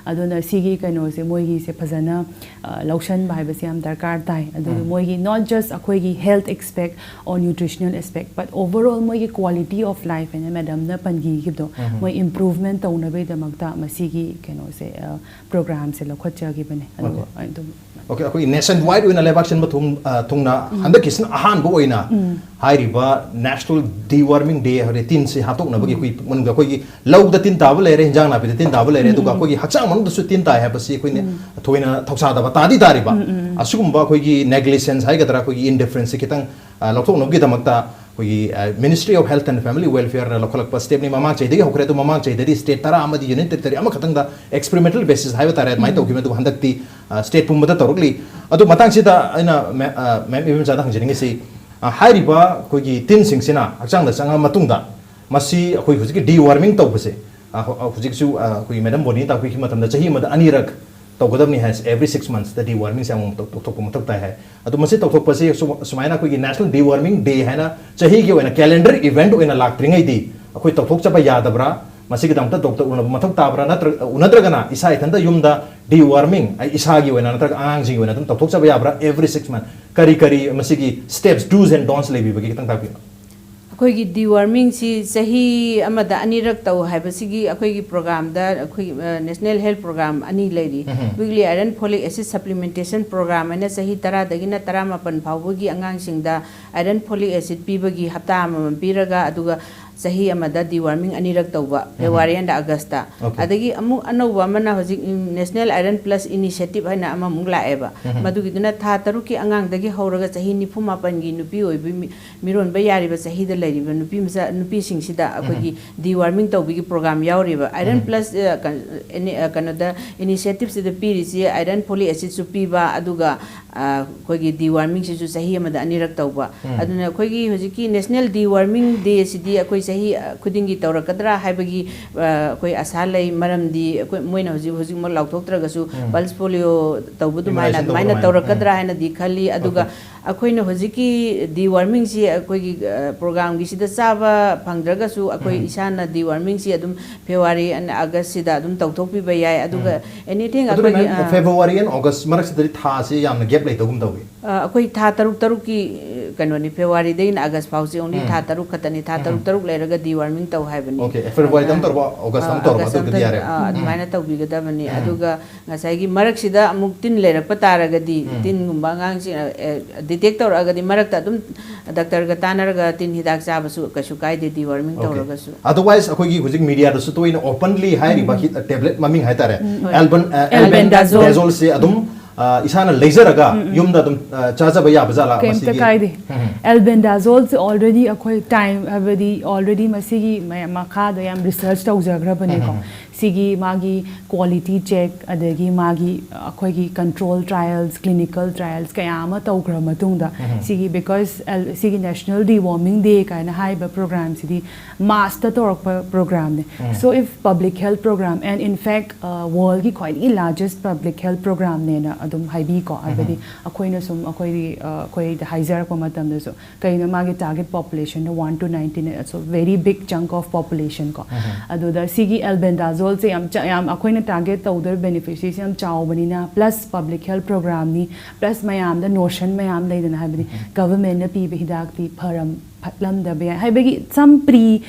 ꯑꯗꯨꯅ ꯁꯤꯒꯤ ꯀꯩꯅꯣꯁꯦ, ꯃꯣꯏꯒꯤꯁꯦ ꯐꯖꯅ, ꯑ, ꯂꯧꯁꯟꯕ ꯍꯥꯏꯕꯁꯦ ꯌꯥꯝ ꯗꯔꯀꯥꯔ ꯇꯥꯏ꯫ ꯑꯗꯨꯒ ꯃꯣꯏꯒꯤ not just ꯑꯩꯈꯣꯏꯒꯤ health aspect or nutritional aspect, but overall ꯃꯣꯏꯒꯤ quality of life ꯍꯥꯏꯅ ꯃꯦꯗꯝꯅ ꯄꯟꯈꯤꯈꯤꯕꯗꯣ, ꯃꯣꯏ improvement ꯇꯧꯅꯕꯒꯤꯗꯃꯛꯇ ꯃꯁꯤꯒꯤ ꯀꯩꯅꯣꯁꯦ, ꯑ, programmeꯁꯦ ꯂꯧꯈꯠꯆꯈꯤꯕꯅꯦ꯫ ꯑꯗꯨꯒ ꯑꯩ ꯑꯗꯨꯝ Okay, ꯑꯩꯈꯣꯏ ꯅꯦꯁꯟ ꯋꯥꯏꯗ ꯑꯣꯏꯅ ꯂꯩꯕꯥꯛ ꯁꯤꯟꯕ ꯊꯨꯡ-, ꯑ, ꯊꯨꯡꯅ ꯎꯝ꯫ ꯍꯟꯗꯛꯀꯤꯁꯤꯅ ꯑꯍꯥꯟꯕ ꯑꯣꯏꯅ ꯎꯝ꯫ ꯍꯥꯏꯔꯤꯕ ꯅꯦꯁꯅꯦꯜ ꯗꯤꯋꯥꯔꯃꯤꯡ ꯗꯦ ꯍꯥꯏꯗꯤ ꯇꯤꯟꯁꯤ ꯍꯥꯠꯇꯣꯛꯅꯕꯒꯤ ꯎꯝ꯫ ꯑꯩꯈꯣꯏ ꯃꯅꯨꯡꯗ ꯑꯩꯈꯣꯏꯒꯤ ꯂꯧꯗ ꯇꯤꯟ ꯇꯥꯕ ꯂꯩꯔꯦ, ꯍꯤꯟꯖꯥꯡ ꯅꯥꯄꯤꯗ ꯇꯤꯟ ꯇꯥꯕ ꯂꯩꯔꯦ, ꯎꯝ, ꯑꯗꯨꯒ ꯎꯝ꯫ ꯑꯩꯈꯣꯏꯒꯤ ꯍꯛꯆꯥꯡ ꯃꯅꯨꯡꯗꯁꯨ ꯇꯤꯟ ꯇꯥꯏ ꯍꯥꯏꯕꯁꯤ ꯑꯩꯈꯣꯏꯅ ꯎꯝ꯫ ꯊꯣꯏꯅ ꯊꯧꯁꯥꯗꯕ ꯇꯥꯗꯤ ꯇꯥꯔꯤꯕ꯫ ꯎꯝ, ꯎꯝ꯫ ꯑꯁꯤꯒꯨꯝꯕ ꯑꯩꯈꯣꯏꯒꯤ ꯅꯦꯒ꯭ꯂꯤꯖꯦꯟꯁ ꯍꯥꯏꯒꯗ꯭ꯔꯥ, ꯑꯩꯈꯣꯏꯒꯤ ꯏꯟꯗꯤꯐꯔꯦꯟꯁꯁꯤ ꯈꯤꯇꯪ, ꯑ, ꯂꯧꯊꯣꯛꯅꯕꯒꯤꯗꯃꯛꯇ ꯑꯩꯈꯣꯏꯒꯤ, ꯑ, Ministry of Health and Family Welfare ꯅ ꯂꯧꯈꯠꯂꯛꯄ step ꯅꯤ꯫ ꯃꯃꯥꯡ ꯆꯍꯤꯗꯒꯤ ꯍꯧꯈ꯭ꯔꯦ, ꯑꯗꯨ ꯃꯃꯥꯡ ꯆꯍꯤꯗꯗꯤ state ꯇꯔꯥ ꯑꯃꯗꯤ union territory ꯑꯃꯈꯛꯇꯪꯗ experimental basis ꯍꯥꯏꯕ ꯇꯥꯔꯦ, ꯑꯗꯨꯃꯥꯏꯅ ꯎꯝ꯫ ꯇꯧꯈꯤꯕꯅꯤ꯫ ꯑꯗꯨꯕꯨ ꯍꯟꯗꯛꯇꯤ, ꯑ, state ꯄꯨꯝꯕꯗ ꯇꯧꯔꯛꯂꯤ꯫ ꯑꯗꯨ ꯃꯇꯥꯡꯁꯤꯗ ꯑꯩꯅ ꯃꯦ-, ꯑ, ꯃꯦꯝ ꯏꯕꯦꯝꯆꯥꯗ ꯍꯪꯖꯅꯤꯡꯉꯤꯁꯤ, ꯑ, ꯍꯥꯏꯔꯤꯕ ꯑꯩꯈꯣꯏꯒꯤ ꯇꯤꯟꯁꯤꯡꯁꯤꯅ ꯍꯛꯆꯥꯡꯗ ꯆꯪꯉ ꯃꯇꯨꯡꯗ ꯃꯁꯤ ꯑꯩꯈꯣꯏ ꯍꯧꯖꯤꯛꯀꯤ ꯗꯤꯋꯥꯔꯃꯤꯡ ꯇꯧꯕꯁꯦ, ꯑ, ꯍꯧ-, ꯍꯧꯖꯤꯛꯁꯨ, ꯑ, ꯑꯩꯈꯣꯏꯒꯤ ꯃꯦꯗꯥꯝ ꯕꯣꯅꯤꯅ ꯇꯥꯛꯄꯤꯈꯤꯕ ꯃꯇꯝꯗ ꯆꯍꯤ ꯑꯃꯗ ꯑꯅꯤꯔꯛ ꯇꯧꯒꯗꯕꯅꯤ ꯍꯥꯏ, every six months ꯗ ꯗꯤꯋꯥꯔꯃꯤꯡꯁꯦ ꯑꯃꯨꯛ ꯇꯧ-, ꯇꯧꯊꯣꯛꯄ ꯃꯊꯧ ꯇꯥꯏ ꯍꯥꯏ꯫ ꯑꯗꯣ ꯃꯁꯤ ꯇꯧꯊꯣꯛꯄꯁꯦ ꯁꯨ-, ꯁꯨꯃꯥꯏꯅ ꯑꯩꯈꯣꯏꯒꯤ ꯅꯦꯁꯅꯦꯜ ꯗꯤꯋꯥꯔꯃꯤꯡ ꯗꯦ ꯍꯥꯏꯅ ꯆꯍꯤꯒꯤ ꯑꯣꯏꯅ ꯀꯦꯂꯦꯟꯗꯔ ꯏꯚꯦꯟꯠ ꯑꯣꯏꯅ ꯂꯥꯛꯇ꯭ꯔꯤꯉꯩꯗꯤ ꯑꯩꯈꯣꯏ ꯇꯧꯊꯣꯛꯆꯕ ꯌꯥꯗꯕ꯭ꯔꯥ? ꯃꯁꯤꯒꯤꯗꯃꯛꯇ ꯗꯣꯛꯇꯔ ꯎꯅꯕ ꯃꯊꯧ ꯇꯥꯕ꯭ꯔꯥ? ꯅꯠꯇ꯭ꯔ-, ꯎꯅꯗ꯭ꯔꯒꯅ ꯏꯁꯥ ꯏꯊꯟꯇ ꯌꯨꯝꯗ ꯗꯤꯋꯥꯔꯃꯤꯡ, ꯑꯩ ꯏꯁꯥꯒꯤ ꯑꯣꯏꯅ ꯅꯠꯇ꯭ꯔꯒ ꯑꯉꯥꯡꯁꯤꯡꯒꯤ ꯑꯣꯏꯅ ꯑꯗꯨꯝ ꯇꯧꯊꯣꯛꯆꯕ ꯌꯥꯕ꯭ꯔꯥ? Every six months ꯀꯔꯤ ꯀꯔꯤ ꯃꯁꯤꯒꯤ steps, do's and don'ts ꯂꯩꯕꯤꯕꯒꯦ ꯈꯤꯇꯪ ꯇꯥꯛꯄꯤꯌꯨ꯫ ꯑꯩꯈꯣꯏꯒꯤ ꯗꯤꯋꯥꯔꯃꯤꯡꯁꯤ ꯆꯍꯤ ꯑꯃꯗ ꯑꯅꯤꯔꯛ ꯇꯧ ꯍꯥꯏꯕꯁꯤꯒꯤ ꯑꯩꯈꯣꯏꯒꯤ ꯄ꯭ꯔꯣꯒ꯭ꯔꯥꯝꯗ ꯑꯩꯈꯣꯏꯒꯤ, ꯑ, ꯅꯦꯁꯅꯦꯜ ꯍꯦꯜꯊ ꯄ꯭ꯔꯣꯒ꯭ꯔꯥꯝ ꯑꯅꯤ ꯂꯩꯔꯤ꯫ Um. Weekly iron folic acid supplementation programme ꯍꯥꯏꯅ ꯆꯍꯤ ꯇꯔꯥꯗꯒꯤꯅ ꯇꯔꯥꯃꯥꯄꯟ ꯐꯥꯎꯕꯒꯤ ꯑꯉꯥꯡꯁꯤꯡꯗ ꯑꯥꯏꯔꯟ ꯐꯣꯂꯤꯛ ꯑꯦꯁꯤꯗ ꯄꯤꯕꯒꯤ ꯍꯞꯇꯥ ꯑꯃꯃꯝ ꯄꯤꯔꯒ, ꯑꯗꯨꯒ ꯆꯍꯤ ꯑꯃꯗ ꯗꯤꯋꯥꯔꯃꯤꯡ ꯑꯅꯤꯔꯛ ꯇꯧꯕ, um. February and August. Okay꯫ ꯑꯗꯒꯤ ꯑꯃꯨꯛ ꯑꯅꯧꯕ ꯑꯃꯅ ꯍꯧꯖꯤꯛ, um, national iron plus initiative ꯍꯥꯏꯅ ꯑꯃꯃꯨꯛ ꯂꯥꯛꯑꯦꯕ꯫ ꯎꯝ꯫ ꯃꯗꯨꯒꯤꯗꯨꯅ ꯊꯥ ꯇꯔꯨꯛꯀꯤ ꯑꯉꯥꯡꯗꯒꯤ ꯍꯧꯔꯒ ꯆꯍꯤ ꯅꯤꯐꯨ ꯃꯥꯄꯟꯒꯤ ꯅꯨꯄꯤ ꯑꯣꯏꯕꯤ ꯃꯤ-, ꯃꯤꯔꯣꯟꯕ ꯌꯥꯔꯤꯕ ꯆꯍꯤꯗ ꯂꯩꯔꯤꯕ ꯅꯨꯄꯤ ꯃꯆꯥ, ꯅꯨꯄꯤꯁꯤꯡꯁꯤꯗ ꯑꯩꯈꯣꯏꯒꯤ ꯎꯝ꯫ ꯗꯤꯋꯥꯔꯃꯤꯡ ꯇꯧꯕꯒꯤ ꯄ꯭ꯔꯣꯒ꯭ꯔꯥꯝ ꯌꯥꯎꯔꯤꯕ꯫ ꯑꯥꯏꯔꯟ ꯎꯝ꯫ ꯄ꯭ꯂꯁ, ꯑ, ꯀ-, ꯑꯦꯅꯤ-, ꯑ, ꯀꯩꯅꯣꯗ, ꯏꯅꯤꯁꯤꯌꯦꯇꯤꯚꯁꯤꯗ ꯄꯤꯔꯤꯁꯤ ꯑꯥꯏꯔꯟ ꯐꯣꯂꯤꯛ ꯑꯦꯁꯤꯗꯁꯨ ꯄꯤꯕ, ꯑꯗꯨꯒ, ꯑ, ꯑꯩꯈꯣꯏꯒꯤ ꯗꯤꯋꯥꯔꯃꯤꯡꯁꯤꯁꯨ ꯆꯍꯤ ꯑꯃꯗ ꯑꯅꯤꯔꯛ ꯇꯧꯕ꯫ ꯎꯝ꯫ ꯑꯗꯨꯅ ꯑꯩꯈꯣꯏꯒꯤ ꯍꯧꯖꯤꯛꯀꯤ ꯅꯦꯁꯅꯦꯜ ꯗꯤꯋꯥꯔꯃꯤꯡ ꯗꯦꯁꯤꯗꯤ ꯑꯩꯈꯣꯏ ꯆꯍꯤ, ꯑ, ꯈꯨꯗꯤꯡꯒꯤ ꯇꯧꯔꯛꯀꯗ꯭ꯔꯥ ꯍꯥꯏꯕꯒꯤ, ꯑ, ꯑꯩꯈꯣꯏ ꯑꯥꯁꯥ ꯂꯩ꯫ ꯃꯔꯝꯗꯤ ꯑꯩꯈꯣꯏ, ꯃꯣꯏꯅ ꯍꯧꯖꯤꯛ, ꯍꯧꯖꯤꯛꯃꯛ ꯂꯥꯎꯊꯣꯛꯇ꯭ꯔꯒꯁꯨ ꯎꯝ꯫ ꯄꯜꯁ ꯄꯣꯂꯤꯑꯣ ꯇꯧꯕ ꯑꯗꯨꯃꯥꯏꯅ, immunization ꯇꯧꯕ ꯑꯗꯨꯃꯥꯏꯅ ꯑꯗꯨꯃꯥꯏꯅ꯫ ꯇꯧꯔꯛꯀꯗ꯭ꯔꯥ ꯎꯝ꯫ ꯍꯥꯏꯅꯗꯤ ꯈꯜꯂꯤ꯫ ꯑꯗꯨꯒ Okay꯫ ꯑꯩꯈꯣꯏꯅ ꯍꯧꯖꯤꯛꯀꯤ ꯗꯤꯋꯥꯔꯃꯤꯡꯁꯤ ꯑꯩꯈꯣꯏꯒꯤ, ꯑ, ꯄ꯭ꯔꯣꯒ꯭ꯔꯥꯝꯒꯤꯁꯤꯗ ꯆꯥꯕ ꯐꯪꯗ꯭ꯔꯒꯁꯨ ꯑꯩꯈꯣꯏ ꯎꯝ꯫ ꯏꯁꯥꯅ ꯗꯤꯋꯥꯔꯃꯤꯡꯁꯤ ꯑꯗꯨꯝ ꯐꯦꯕ꯭ꯔꯨꯋꯥꯔꯤ and ꯑꯥꯒꯁꯁꯤꯗ ꯑꯗꯨꯝ ꯇꯧꯊꯣꯛꯄꯤꯕ ꯌꯥꯏ꯫ ꯑꯗꯨꯒ ꯎꯝ꯫ Anything ꯑꯗꯨꯅ ꯑꯩꯈꯣꯏꯒꯤ, ma'am, ꯑ, ꯐꯦꯕ꯭ꯔꯨꯋꯥꯔꯤ and ꯑꯥꯒꯁ ꯃꯔꯛꯁꯤꯗꯗꯤ ꯊꯥꯁꯤ ꯌꯥꯝꯅ gap ꯂꯩꯇꯧꯒꯨꯝ ꯇꯧꯏ꯫ ꯑ, ꯑꯩꯈꯣꯏ ꯊꯥ ꯇꯔꯨꯛ ꯇꯔꯨꯛꯀꯤ, ꯑ, ꯀꯩꯅꯣꯅꯤ, ꯐꯦꯕ꯭ꯔꯨꯋꯥꯔꯤꯗꯒꯤꯅ ꯑꯥꯒꯁ ꯐꯥꯎꯁꯤ ꯑꯣꯡꯂꯤ ꯊꯥ ꯇꯔꯨꯛ ꯈꯛꯇꯅꯤ, ꯊꯥ ꯇꯔꯨꯛ ꯇꯔꯨꯛ ꯂꯩꯔꯒ ꯗꯤꯋꯣꯔꯃꯤꯡ ꯇꯧ ꯍꯥꯏꯕꯅꯤ꯫ ꯑꯣꯀꯦ, ꯐꯦꯕ꯭ꯔꯨꯋꯥꯔꯤꯗ ꯑꯃ ꯇꯧꯔꯕ, ꯑꯣꯒꯁꯇ ꯑꯃ ꯇꯧꯔꯕ, ꯑꯗꯨꯒꯤꯗꯤ ꯌꯥꯔꯦ꯫ ꯑꯗꯨꯃꯥꯏꯅ ꯇꯧꯕꯤꯒꯗꯕꯅꯤ꯫ ꯑꯗꯨꯒ ꯉꯁꯥꯏꯒꯤ ꯃꯔꯛꯁꯤꯗ ꯑꯃꯨꯛ ꯇꯤꯟ ꯂꯩꯔꯛꯄ ꯇꯥꯔꯒꯗꯤ, ꯇꯤꯟꯒꯨꯝꯕ ꯑꯉꯥꯡꯁꯤꯡ ꯗꯤꯇꯦꯛ ꯇꯧꯔꯛꯑꯒꯗꯤ, ꯃꯔꯛꯇ ꯑꯗꯨꯝ ꯗꯥꯛꯇꯔꯒ ꯇꯥꯟꯅꯔꯒ ꯇꯤꯟ ꯍꯤꯗꯥꯛ ꯆꯥꯕꯁꯨ ꯀꯩꯁꯨ ꯀꯥꯏꯗꯦ, ꯗꯤꯋꯣꯔꯃꯤꯡ ꯇꯧꯔꯒꯁꯨ꯫ ꯑꯗꯔꯋꯥꯏꯁ ꯑꯩꯈꯣꯏꯒꯤ ꯍꯧꯖꯤꯛ ꯃꯤꯗꯤꯌꯥꯗꯁꯨ ꯇꯣꯏꯅ ꯑꯣꯄꯟꯂꯤ ꯍꯥꯏꯔꯤꯕ ꯍꯤ-, ꯇꯦꯕ꯭ꯂꯦꯠ ꯃꯃꯤꯡ ꯍꯥꯏꯇꯥꯔꯦ, ꯎꯝ, ꯍꯣꯏ꯫ ꯑꯦꯜꯕꯟ ꯑ, Albendazole. ꯑꯦꯜꯕꯦꯟꯗꯥꯖꯣꯜꯁꯦ ꯑꯗꯨꯝ, ꯑ, ꯏꯁꯥꯅ ꯂꯩꯖꯔꯒ ꯌꯨꯝꯗ ꯑꯗꯨꯝ, ꯑ, ꯆꯥꯖꯕ ꯌꯥꯕ ꯖꯥꯠꯂꯥ? ꯀꯩꯝꯇ ꯃꯁꯤꯒꯤ ꯀꯥꯏꯗꯦ꯫ ꯑꯦꯜꯕꯦꯟꯗꯥꯖꯣꯜꯁꯦ ꯑꯣꯜꯔꯦꯗꯤ ꯑꯩꯈꯣꯏ ꯇꯥꯏꯝ, ꯍꯥꯏꯕꯗꯤ ꯑꯣꯜꯔꯦꯗꯤ ꯃꯁꯤꯒꯤ ꯃꯌꯥꯝ ꯃꯈꯥꯗ ꯌꯥꯝ ꯔꯤꯁꯔꯆ ꯇꯧꯖꯈ꯭ꯔꯕꯅꯦꯀꯣ꯫ ꯁꯤꯒꯤ ꯃꯥꯒꯤ ꯀ꯭ꯋꯥꯂꯤꯇꯤ ꯆꯦꯛ, ꯑꯗꯒꯤ ꯃꯥꯒꯤ, ꯑ, ꯑꯩꯈꯣꯏꯒꯤ ꯀꯟꯇ꯭ꯔꯣꯜ ꯇ꯭ꯔꯥꯏꯌꯦꯜꯁ, ꯀ꯭ꯂꯤꯅꯤꯀꯦꯜ ꯇ꯭ꯔꯥꯏꯌꯦꯜꯁ ꯀꯌꯥ ꯑꯃ ꯇꯧꯈ꯭ꯔ ꯃꯇꯨꯡꯗ, ꯁꯤꯒꯤ, ꯕꯤꯀꯣꯁ ꯁꯤꯒꯤ ꯅꯦꯁꯅꯦꯜ ꯗꯤꯋꯣꯔꯃꯤꯡ ꯗꯦ ꯀꯥꯏꯅ ꯍꯥꯏꯔꯤꯕ ꯄ꯭ꯔꯣꯒ꯭ꯔꯥꯝꯁꯤꯗꯤ ꯃꯥꯔꯁꯇ ꯇꯧꯔꯛꯄ ꯄ꯭ꯔꯣꯒ꯭ꯔꯥꯝꯅꯦ꯫ So if public health program, and in fact, ꯋꯥꯔꯜꯒꯤ ꯈ꯭ꯋꯥꯏꯗꯒꯤ ꯂꯥꯔꯖꯦꯁ ꯄꯕ꯭ꯂꯤꯛ ꯍꯦꯜꯠ ꯄ꯭ꯔꯣꯒ꯭ꯔꯥꯝꯅꯦꯅ ꯑꯗꯨꯝ ꯍꯥꯏꯕꯤꯀꯣ꯫ ꯍꯥꯏꯕꯗꯤ ꯑꯩꯈꯣꯏꯅ ꯁꯨꯝ ꯑꯩꯈꯣꯏꯒꯤ, ꯑ, ꯑꯩꯈꯣꯏꯗ ꯍꯥꯏꯖꯔꯛꯄ ꯃꯇꯝꯗꯁꯨ, ꯀꯩꯅꯣ ꯃꯥꯒꯤ target ꯄꯣꯄꯨꯂꯦꯁꯟꯗꯣ one to nineteen, it's a very big chunk of population ꯀꯣ꯫ ꯑꯗꯨꯗ ꯁꯤꯒꯤ ꯑꯦꯜꯕꯦꯟꯗꯥꯖꯣꯜꯁꯦ ꯌꯥꯝ ꯆ-, ꯌꯥꯝ ꯑꯩꯈꯣꯏꯅ ꯇꯥꯔꯒꯦꯠ ꯇꯧꯗꯣꯏ ꯕꯦꯅꯤꯐꯤꯁꯔꯤꯁꯦ ꯌꯥꯝ ꯆꯥꯎꯕꯅꯤꯅ, ꯄ꯭ꯂꯁ ꯄꯕ꯭ꯂꯤꯛ ꯍꯦꯜꯠ ꯄ꯭ꯔꯣꯒ꯭ꯔꯥꯝꯅꯤ, ꯄ꯭ꯂꯁ ꯃꯌꯥꯝꯗ ꯅꯣꯁꯟ ꯃꯌꯥꯝ ꯂꯩꯗꯅ, ꯍꯥꯏꯕꯗꯤ ꯒꯚꯔꯟꯃꯦꯟꯠꯅ ꯄꯤꯕ ꯍꯤꯗꯥꯛꯇꯤ ꯐꯔꯝ ꯐꯠꯂꯝꯗꯕ ꯌꯥꯏ, ꯍꯥꯏꯕꯒꯤ some pre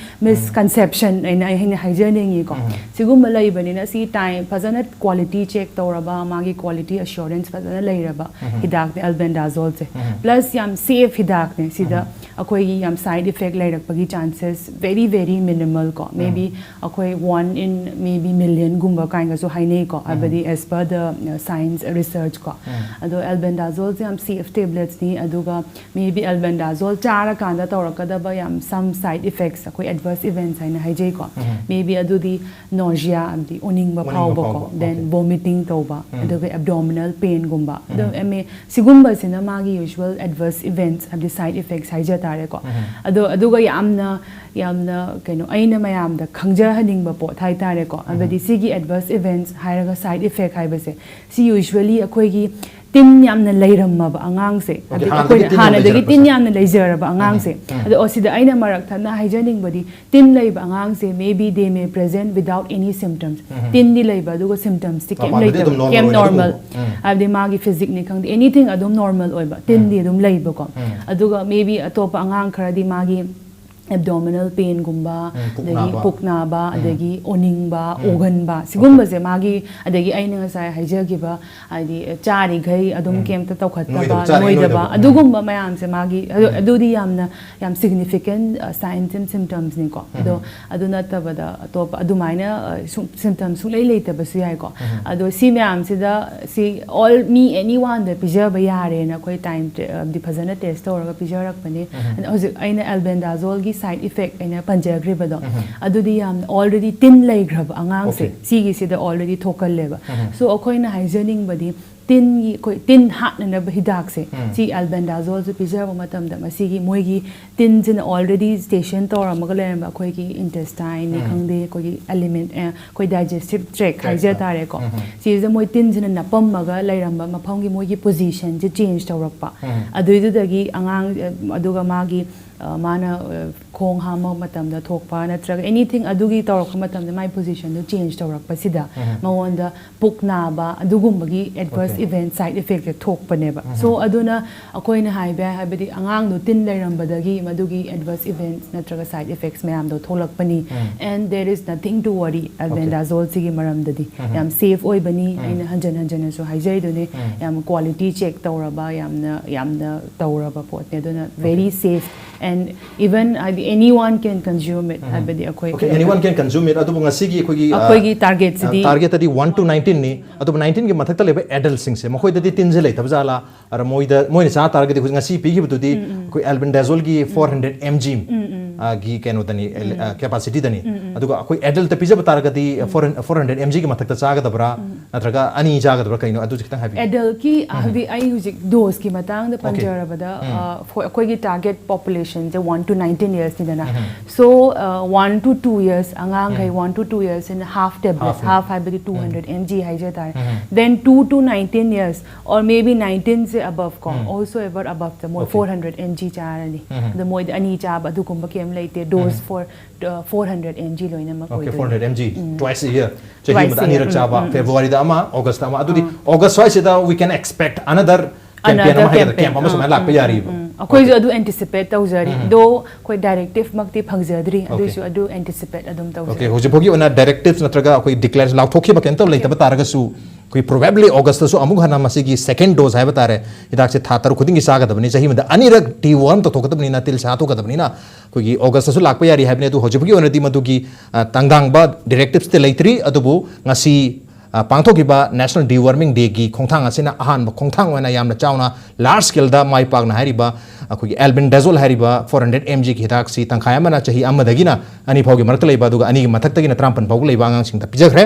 misconception ꯑꯩꯅ, ꯑꯩꯅ ꯍꯥꯏꯖꯅꯤꯡꯉꯤꯀꯣ꯫ ꯁꯤꯒꯨꯝꯕ ꯂꯩꯕꯅꯤꯅ ꯁꯤ ꯇꯥꯏꯝ ꯐꯖꯅ ꯀ꯭ꯋꯥꯂꯤꯇꯤ ꯆꯦꯛ ꯇꯧꯔꯕ, ꯃꯥꯒꯤ ꯀ꯭ꯋꯥꯂꯤꯇꯤ ꯑꯦꯁꯨꯔꯦꯟꯁ ꯐꯖꯅ ꯂꯩꯔꯕ ꯍꯤꯗꯥꯛꯅꯤ ꯑꯦꯜꯕꯦꯟꯗꯥꯖꯣꯜꯁꯦ꯫ ꯄ꯭ꯂꯁ ꯌꯥꯝ ꯁꯦꯐ ꯍꯤꯗꯥꯛꯅꯦ꯫ ꯁꯤꯗ ꯑꯩꯈꯣꯏꯒꯤ ꯌꯥꯝ ꯁꯥꯏꯠ ꯏꯐꯦꯛ ꯂꯩꯔꯛꯄꯒꯤ ꯆꯥꯟꯁꯦꯁ very very minimal ꯀꯣ, maybe ꯑꯩꯈꯣꯏ one in maybe millionꯒꯨꯝꯕ ꯀꯥꯏꯅꯒꯁꯨ ꯍꯥꯏꯅꯩꯀꯣ, ꯍꯥꯏꯕꯗꯤ as per the science research ꯀꯣ꯫ ꯑꯗꯣ ꯑꯦꯜꯕꯦꯟꯗꯥꯖꯣꯜꯁꯦ ꯌꯥꯝ ꯁꯦꯐ ꯇꯦꯕ꯭ꯂꯦꯠꯁꯅꯤ꯫ ꯑꯗꯨꯒ maybe ꯑꯦꯜꯕꯦꯟꯗꯥꯖꯣꯜ ꯆꯥꯔꯀꯥꯟꯗ ꯇꯧꯔꯛꯀꯗꯕ ꯌꯥꯝ some side effects, ꯑꯩꯈꯣꯏ ꯑꯦꯗꯚꯔꯁ ꯏꯚꯦꯟꯠꯁ ꯍꯥꯏꯅ ꯍꯥꯏꯖꯩꯀꯣ꯫ Maybe ꯑꯗꯨꯗꯤ ꯅꯣꯖꯤꯌꯥ, ꯑꯃꯗꯤ ꯑꯣꯅꯤꯡꯕ ꯑꯣꯅꯤꯡꯕ ꯐꯥꯎꯕꯀꯣ, ꯐꯥꯎꯕ, then okay. ꯚꯣꯃꯤꯇꯤꯡ ꯇꯧꯕ, ꯑꯗꯨꯒ ꯑꯦꯕꯗꯣꯃꯤꯅꯦꯜ ꯄꯦꯟꯒꯨꯝꯕ꯫ ꯑꯗꯣ ꯑꯦꯝ ꯑꯦ ꯁꯤꯒꯨꯝꯕꯁꯤꯅ ꯃꯥꯒꯤ ꯌꯨꯖ꯭ꯋꯦꯜ ꯑꯦꯗꯚꯔꯁ ꯏꯚꯦꯟꯠꯁ, ꯍꯥꯏꯕꯗꯤ ꯁꯥꯏꯠ ꯏꯐꯦꯛꯠꯁ ꯍꯥꯏꯖ ꯇꯥꯔꯦꯀꯣ꯫ ꯑꯗꯣ ꯑꯗꯨꯒ ꯌꯥꯝꯅ, ꯌꯥꯝꯅ ꯀꯩꯅꯣ, ꯑꯩꯅ ꯃꯌꯥꯝꯗ ꯈꯪꯖꯍꯟꯅꯤꯡꯕ ꯄꯣꯠ ꯍꯥꯏ ꯇꯥꯔꯦꯀꯣ, ꯍꯥꯏꯕꯗꯤ ꯁꯤꯒꯤ ꯑꯦꯗꯚꯔꯁ ꯏꯚꯦꯟꯠꯁ ꯍꯥꯏꯔꯒ ꯁꯥꯏꯠ ꯏꯐꯦꯛ ꯍꯥꯏꯕꯁꯦ, ꯁꯤ ꯌꯨꯖ꯭ꯋꯦꯂꯤ ꯑꯩꯈꯣꯏꯒꯤ ꯇꯤꯟ ꯌꯥꯝꯅ ꯂꯩꯔꯝꯃꯕ ꯑꯉꯥꯡꯁꯦ, ꯑꯗꯩ ꯑꯩꯈꯣꯏꯅ ꯍꯥꯟꯅꯗꯒꯤ ꯇꯤꯟ ꯌꯥꯝꯅ ꯂꯩꯖꯔꯕ ꯑꯉꯥꯡꯁꯦ, ꯑꯗꯣ ꯑꯣ, ꯁꯤꯗ ꯑꯩꯅ ꯃꯔꯛ ꯊꯠꯅ ꯍꯥꯏꯖꯅꯤꯡꯕꯗꯤ, ꯇꯤꯟ ꯂꯩꯕ ꯑꯉꯥꯡꯁꯦ, maybe they may present without any symptoms. ꯇꯤꯟꯗꯤ ꯂꯩꯕ, ꯑꯗꯨꯒ symptoms ꯇꯤ ꯀꯩꯝ ꯂꯩꯇꯕ, ꯀꯩꯝ normal. ꯍꯥꯏꯕꯗꯤ ꯃꯥꯒꯤ physique ꯅꯤ ꯈꯪꯗꯦ, anything ꯑꯗꯨꯝ normal ꯑꯣꯏꯕ, ꯇꯤꯟꯗꯤ ꯑꯗꯨꯝ ꯂꯩꯕꯀꯣ꯫ ꯑꯗꯨꯒ maybe ꯑꯇꯣꯞꯄ ꯑꯉꯥꯡ ꯈꯔꯗꯤ ꯃꯥꯒꯤ abdominal pain ꯒꯨꯝꯕ, ꯑꯗꯒꯤ ꯄꯨꯛ ꯅꯥꯕ, ꯑꯗꯒꯤ ꯑꯣꯅꯤꯡꯕ, ꯑꯣꯒꯟꯕ, ꯁꯤꯒꯨꯝꯕꯁꯦ ꯃꯥꯒꯤ, ꯑꯗꯒꯤ ꯑꯩꯅ ꯉꯁꯥꯏ ꯍꯥꯏꯖꯈꯤꯕ, ꯍꯥꯏꯗꯤ ꯆꯥꯔꯤꯈꯩ ꯑꯗꯨꯝ ꯀꯩꯝꯇ ꯇꯧꯈꯠꯇꯕ, ꯅꯣꯏꯗꯕ, ꯑꯗꯨꯒꯨꯝꯕ ꯃꯌꯥꯝꯁꯦ ꯃꯥꯒꯤ, ꯑꯗꯨ, ꯑꯗꯨꯗꯤ ꯌꯥꯝꯅ, ꯌꯥꯝ significant, ꯑ, signs and symptoms ꯅꯤꯀꯣ꯫ ꯑꯗꯣ ꯑꯗꯨ ꯅꯠꯇꯕꯗ ꯑꯇꯣꯞꯄ ꯑꯗꯨꯃꯥꯏꯅ, ꯑ, ꯁꯨꯝ symptoms ꯁꯨꯡꯂꯩ ꯂꯩꯇꯕꯁꯨ ꯌꯥꯏꯀꯣ꯫ ꯑꯗꯣ ꯁꯤ ꯃꯌꯥꯝꯁꯤꯗ, ꯁꯤ all, ꯃꯤ, anyone ꯗ ꯄꯤꯖꯕ ꯌꯥꯔꯦꯅ ꯑꯩꯈꯣꯏ time ꯇꯦ-, ꯍꯥꯏꯕꯗꯤ ꯐꯖꯅ test ꯇꯧꯔꯒ ꯄꯤꯖꯔꯛꯄꯅꯦ꯫ ꯑꯗ ꯍꯧꯖꯤꯛ ꯑꯩꯅ albendazole ꯒꯤ side effect ꯑꯩꯅ ꯄꯟꯖꯈ꯭ꯔꯤꯕꯗꯣ, ꯑꯗꯨꯗꯤ ꯌꯥꯝꯅ already ꯇꯤꯟ ꯂꯩꯈ꯭ꯔꯕ ꯑꯉꯥꯡꯁꯦ, okay, ꯁꯤꯒꯤꯁꯤꯗ already ꯊꯣꯛꯀꯜꯂꯦꯕ꯫ So ꯑꯩꯈꯣꯏꯅ ꯍꯥꯏꯖꯅꯤꯡꯕꯗꯤ, ꯇꯤꯟꯒꯤ, ꯑꯩꯈꯣꯏ ꯇꯤꯟ ꯍꯥꯠꯅꯅꯕ ꯍꯤꯗꯥꯛꯁꯦ, ꯁꯤ albendazole ꯁꯦ ꯄꯤꯖꯕ ꯃꯇꯝꯗ ꯃꯁꯤꯒꯤ ꯃꯣꯏꯒꯤ ꯇꯤꯟꯁꯤꯅ already station ꯇꯧꯔꯝꯃꯒ ꯂꯩꯔꯝꯕ ꯑꯩꯈꯣꯏꯒꯤ intestine ꯅꯤ ꯈꯪꯗꯦ, ꯑꯩꯈꯣꯏꯒꯤ alimen-, ꯑ, ꯑꯩꯈꯣꯏ digestive tract ꯍꯥꯏꯖ ꯇꯥꯔꯦꯀꯣ꯫ ꯁꯤꯁꯤꯗ ꯃꯣꯏ ꯇꯤꯟꯁꯤꯅ ꯅꯞꯄꯝꯃꯒ ꯂꯩꯔꯝꯕ ꯃꯐꯝꯒꯤ ꯃꯣꯏꯒꯤ position ꯁꯦ change ꯇꯧꯔꯛꯄ꯫ ꯑꯗꯨꯏꯗꯨꯗꯒꯤ ꯑꯉꯥꯡ, ꯑ, ꯑꯗꯨꯒ ꯃꯥꯒꯤ, ꯑ, ꯃꯥꯅ, ꯑ, ꯈꯣꯡ ꯍꯥꯝꯕ ꯃꯇꯝꯗ ꯊꯣꯛꯄ ꯅꯠꯇ꯭ꯔꯒ anything ꯑꯗꯨꯒꯤ ꯇꯧꯔꯛꯄ ꯃꯇꯝꯗ ꯃꯥꯏ position ꯗꯨ change ꯇꯧꯔꯛꯄꯁꯤꯗ ꯃꯉꯣꯟꯗ ꯄꯨꯛ ꯅꯥꯕ, ꯑꯗꯨꯒꯨꯝꯕꯒꯤ adverse event, side effect ꯁꯦ ꯊꯣꯛꯄꯅꯦꯕ꯫ So ꯑꯗꯨꯅ ꯑꯩꯈꯣꯏꯅ ꯍꯥꯏꯕ ꯌꯥꯏ, ꯍꯥꯏꯕꯗꯤ ꯑꯉꯥꯡꯗꯣ ꯇꯤꯟ ꯂꯩꯔꯝꯕꯗꯒꯤ ꯃꯗꯨꯒꯤ adverse events ꯅꯠꯇ꯭ꯔꯒ side effects ꯃꯌꯥꯝꯗꯣ ꯊꯣꯛꯂꯛꯄꯅꯤ꯫ And there is nothing to worry, albendazole ꯁꯤꯒꯤ ꯃꯔꯝꯗꯗꯤ ꯌꯥꯝ safe ꯑꯣꯏꯕꯅꯤ꯫ ꯑꯩꯅ ꯍꯟꯖꯟ ꯍꯟꯖꯟꯅꯁꯨ ꯍꯥꯏꯖꯔꯤꯗꯨꯅꯤ, ꯌꯥꯝ quality check ꯇꯧꯔꯕ, ꯌꯥꯝꯅ, ꯌꯥꯝꯅ ꯇꯧꯔꯕ ꯄꯣꯠꯅꯤ꯫ ꯑꯗꯨꯅ very safe and even ꯍꯥꯏꯗꯤ anyone can consume it, ꯍꯥꯏꯕꯗꯤ ꯑꯩꯈꯣꯏ okay, anyone can consume it. ꯑꯗꯨꯕꯨ ꯉꯁꯤꯒꯤ ꯑꯩꯈꯣꯏꯒꯤ, ꯑ, ꯑꯩꯈꯣꯏꯒꯤ target ꯁꯤꯗꯤ, target ꯇꯗꯤ one to nineteen ꯅꯤ꯫ ꯑꯗꯨꯕꯨ nineteen ꯒꯤ ꯃꯊꯛꯇ ꯂꯩꯕ adult ꯁꯤꯡꯁꯦ, ꯃꯈꯣꯏꯗꯗꯤ ꯇꯤꯟꯁꯦ ꯂꯩꯇꯕ ꯖꯥꯠꯂꯥ? ꯑꯗ ꯃꯣꯏꯗ, ꯃꯣꯏꯅ ꯆꯥ ꯇꯥꯔꯒꯗꯤ ꯍꯧꯖꯤꯛ ꯉꯁꯤ ꯄꯤꯈꯤꯕꯗꯨꯗꯤ ꯑꯩꯈꯣꯏ albendazole ꯒꯤ four hundred M G ꯒꯤ ꯀꯩꯅꯣꯗꯅꯤ, ꯀꯦꯄꯥꯁꯤꯇꯤꯗꯅꯤ꯫ ꯑꯗꯨꯒ ꯑꯩꯈꯣꯏ ꯑꯦꯗꯜꯇ ꯄꯤꯖꯕ ꯇꯥꯔꯒꯗꯤ ꯐꯣꯔ ꯍꯟꯗ꯭ꯔꯦꯠ ꯑꯦꯝ ꯖꯤꯒꯤ ꯃꯊꯛꯇ ꯆꯥꯒꯗꯕ꯭ꯔꯥ, ꯅꯠꯇ꯭ꯔꯒ ꯑꯅꯤ ꯆꯥꯒꯗꯕ꯭ꯔꯥ, ꯀꯩꯅꯣ ꯑꯗꯨꯁꯨ ꯈꯤꯇꯪ ꯍꯥꯏꯕꯤꯌꯨ꯫ ꯑꯦꯗꯜꯀꯤ ꯍꯥꯏꯕꯗꯤ ꯑꯩ ꯍꯧꯖꯤꯛ ꯗꯣꯁꯀꯤ ꯃꯇꯥꯡꯗ ꯄꯟꯖꯔꯕꯗ ꯑꯩꯈꯣꯏꯒꯤ ꯇꯥꯔꯒꯦꯠ ꯄꯣꯄꯨꯂꯦꯁꯟꯁꯦ ꯋꯥꯟ ꯇꯨ ꯅꯥꯏꯟꯇꯤꯟ ꯏꯌꯔꯁꯅꯤꯗꯅ꯫ So one to two years ꯑꯉꯥꯡꯈꯩ one to two years in half tablet, half ꯍꯥꯏꯕꯗꯤ ꯇꯨ ꯍꯟꯗ꯭ꯔꯦꯠ ꯑꯦꯝ ꯖꯤ ꯍꯥꯏꯖ ꯇꯥꯔꯦ꯫ Then two to nineteen years or maybe ꯅꯥꯏꯟꯇꯤꯟꯁꯦ ꯑꯕꯞ ꯀꯣ, ꯑꯣꯜꯁꯣ ꯑꯦꯕꯔ ꯑꯕꯞꯇ ꯃꯣꯏ ꯐꯣꯔ ꯍꯟꯗ꯭ꯔꯦꯠ ꯑꯦꯝ ꯖꯤ ꯆꯥꯔꯅꯤ꯫ ꯑꯗꯣ ꯃꯣꯏꯗꯤ ꯑꯅꯤ ꯆꯥꯕ ꯑꯗꯨꯒꯨꯝꯕ ꯀꯩꯝ ꯂꯩꯇꯦ꯫ Dose four four hundred M G ꯂꯣꯏꯅꯃꯛ Okay, ꯑꯣꯏꯗꯣꯏꯅꯤ꯫ four hundred M G, twice a year. ꯆꯍꯤ Twice ꯑꯃꯗ a year. ꯑꯅꯤꯔꯛ ꯆꯥꯕ, ꯎꯝ, ꯎꯝ. ꯐꯦꯕ꯭ꯔꯨꯋꯥꯔꯤꯗ ꯑꯃ, ꯑꯣꯒꯁꯇ ꯑꯃ꯫ ꯑꯗꯨꯗꯤ ꯑꯣꯒꯁ ꯁ꯭ꯋꯥꯏꯁꯤꯗ we can expect another campaign Another ꯑꯃ ꯍꯥꯏꯒꯗ꯭ꯔꯥ, campaign. ꯀꯦꯝꯞ ꯑꯃ ꯁꯨꯃꯥꯏꯅ ꯂꯥꯛꯄ ꯌꯥꯔꯤꯕ꯫ ꯎꯝ, ꯑꯩꯈꯣꯏꯁꯨ ꯑꯗꯨ ꯑꯦꯟꯇꯤꯁꯤꯄꯦꯠ ꯇꯧꯖꯔꯤ꯫ ꯗꯣ ꯑꯩꯈꯣꯏ ꯗꯥꯏꯔꯦꯛꯇꯤꯚꯃꯛꯇꯤ ꯐꯪꯖꯗ꯭ꯔꯤ꯫ ꯑꯗꯨꯏꯁꯨ ꯑꯗꯨ ꯑꯦꯟꯇꯤꯁꯤꯄꯦꯠ ꯑꯗꯨꯝ Okay, ꯇꯧꯖꯔꯤ꯫ ꯍꯧꯖꯤꯛ ꯐꯥꯎꯒꯤ ꯑꯣꯏꯅ ꯗꯥꯏꯔꯦꯛꯇꯤꯚ ꯅꯠꯇ꯭ꯔꯒ ꯑꯩꯈꯣꯏ ꯗꯤꯀ꯭ꯂꯦꯌꯔ ꯂꯥꯎꯊꯣꯛꯈꯤꯕ ꯀꯩꯝꯇ ꯂꯩꯇꯕ ꯇꯥꯔꯒꯁꯨ, ꯑꯩꯈꯣꯏ ꯄ꯭ꯔꯣꯕꯦꯕ꯭ꯂꯤ ꯑꯣꯒꯁꯇꯁꯨ ꯑꯃꯨꯛ ꯍꯟꯅ ꯃꯁꯤꯒꯤ ꯁꯦꯀꯦꯟ ꯗꯣꯁ ꯍꯥꯏꯕ ꯇꯥꯔꯦ, ꯍꯤꯗꯥꯛꯁꯦ ꯊꯥ ꯇꯔꯨꯛ ꯈꯨꯗꯤꯡꯒꯤ ꯆꯥꯒꯗꯕꯅꯤ, ꯆꯍꯤ ꯑꯃꯗ ꯑꯅꯤꯔꯛ ꯗꯤꯋꯣꯔꯝ ꯇꯧꯊꯣꯛꯀꯗꯕꯅꯤꯅ, ꯇꯤꯜ ꯁꯥ ꯊꯣꯛꯀꯗꯕꯅꯤꯅ, ꯑꯩꯈꯣꯏꯒꯤ ꯑꯣꯒꯁꯇꯁꯨ ꯂꯥꯛꯄ ꯌꯥꯔꯤ ꯍꯥꯏꯕꯅꯤ꯫ ꯑꯗꯨ ꯍꯧꯖꯤꯛ ꯐꯥꯎꯒꯤ ꯑꯣꯏꯅꯗꯤ ꯃꯗꯨꯒꯤ ꯑ, ꯇꯥꯡꯗꯥꯡꯕ ꯗꯤꯔꯦꯛꯇꯤꯚꯁꯇꯤ ꯂꯩꯇ꯭ꯔꯤ꯫ ꯑꯗꯨꯕꯨ ꯉꯁꯤ ꯑ, ꯄꯥꯡꯊꯣꯛꯈꯤꯕ ꯅꯦꯁꯅꯦꯜ ꯗꯤꯋꯣꯔꯃꯤꯡ ꯗꯦꯒꯤ ꯈꯣꯡꯊꯥꯡ ꯑꯁꯤꯅ ꯑꯍꯥꯟꯕ ꯈꯣꯡꯊꯥꯡ ꯑꯣꯏꯅ ꯌꯥꯝꯅ ꯆꯥꯎꯅ, ꯂꯥꯔꯖ ꯁ꯭ꯀꯦꯜꯗ ꯃꯥꯏ ꯄꯥꯛꯅ ꯍꯥꯏꯔꯤꯕ ꯑꯩꯈꯣꯏꯒꯤ ꯑꯦꯜꯕꯦꯟꯗꯥꯖꯣꯜ ꯍꯥꯏꯔꯤꯕ ꯐꯣꯔ ꯍꯟꯗ꯭ꯔꯦꯠ ꯑꯦꯝ ꯖꯤꯒꯤ ꯍꯤꯗꯥꯛꯁꯤ ꯇꯪꯈꯥꯏ ꯑꯃꯅ ꯆꯍꯤ ꯑꯃꯗꯒꯤꯅ ꯑꯅꯤ ꯐꯥꯎꯒꯤ ꯃꯔꯛꯇ ꯂꯩꯕ, ꯑꯗꯨꯒ ꯑꯅꯤꯒꯤ ꯃꯊꯛꯇꯒꯤꯅ ꯇꯔꯥꯃꯥꯄꯟ ꯐꯥꯎꯕ ꯂꯩꯕ ꯑꯉꯥꯡꯁꯤꯡꯗ ꯄꯤꯖꯈ꯭ꯔꯦ꯫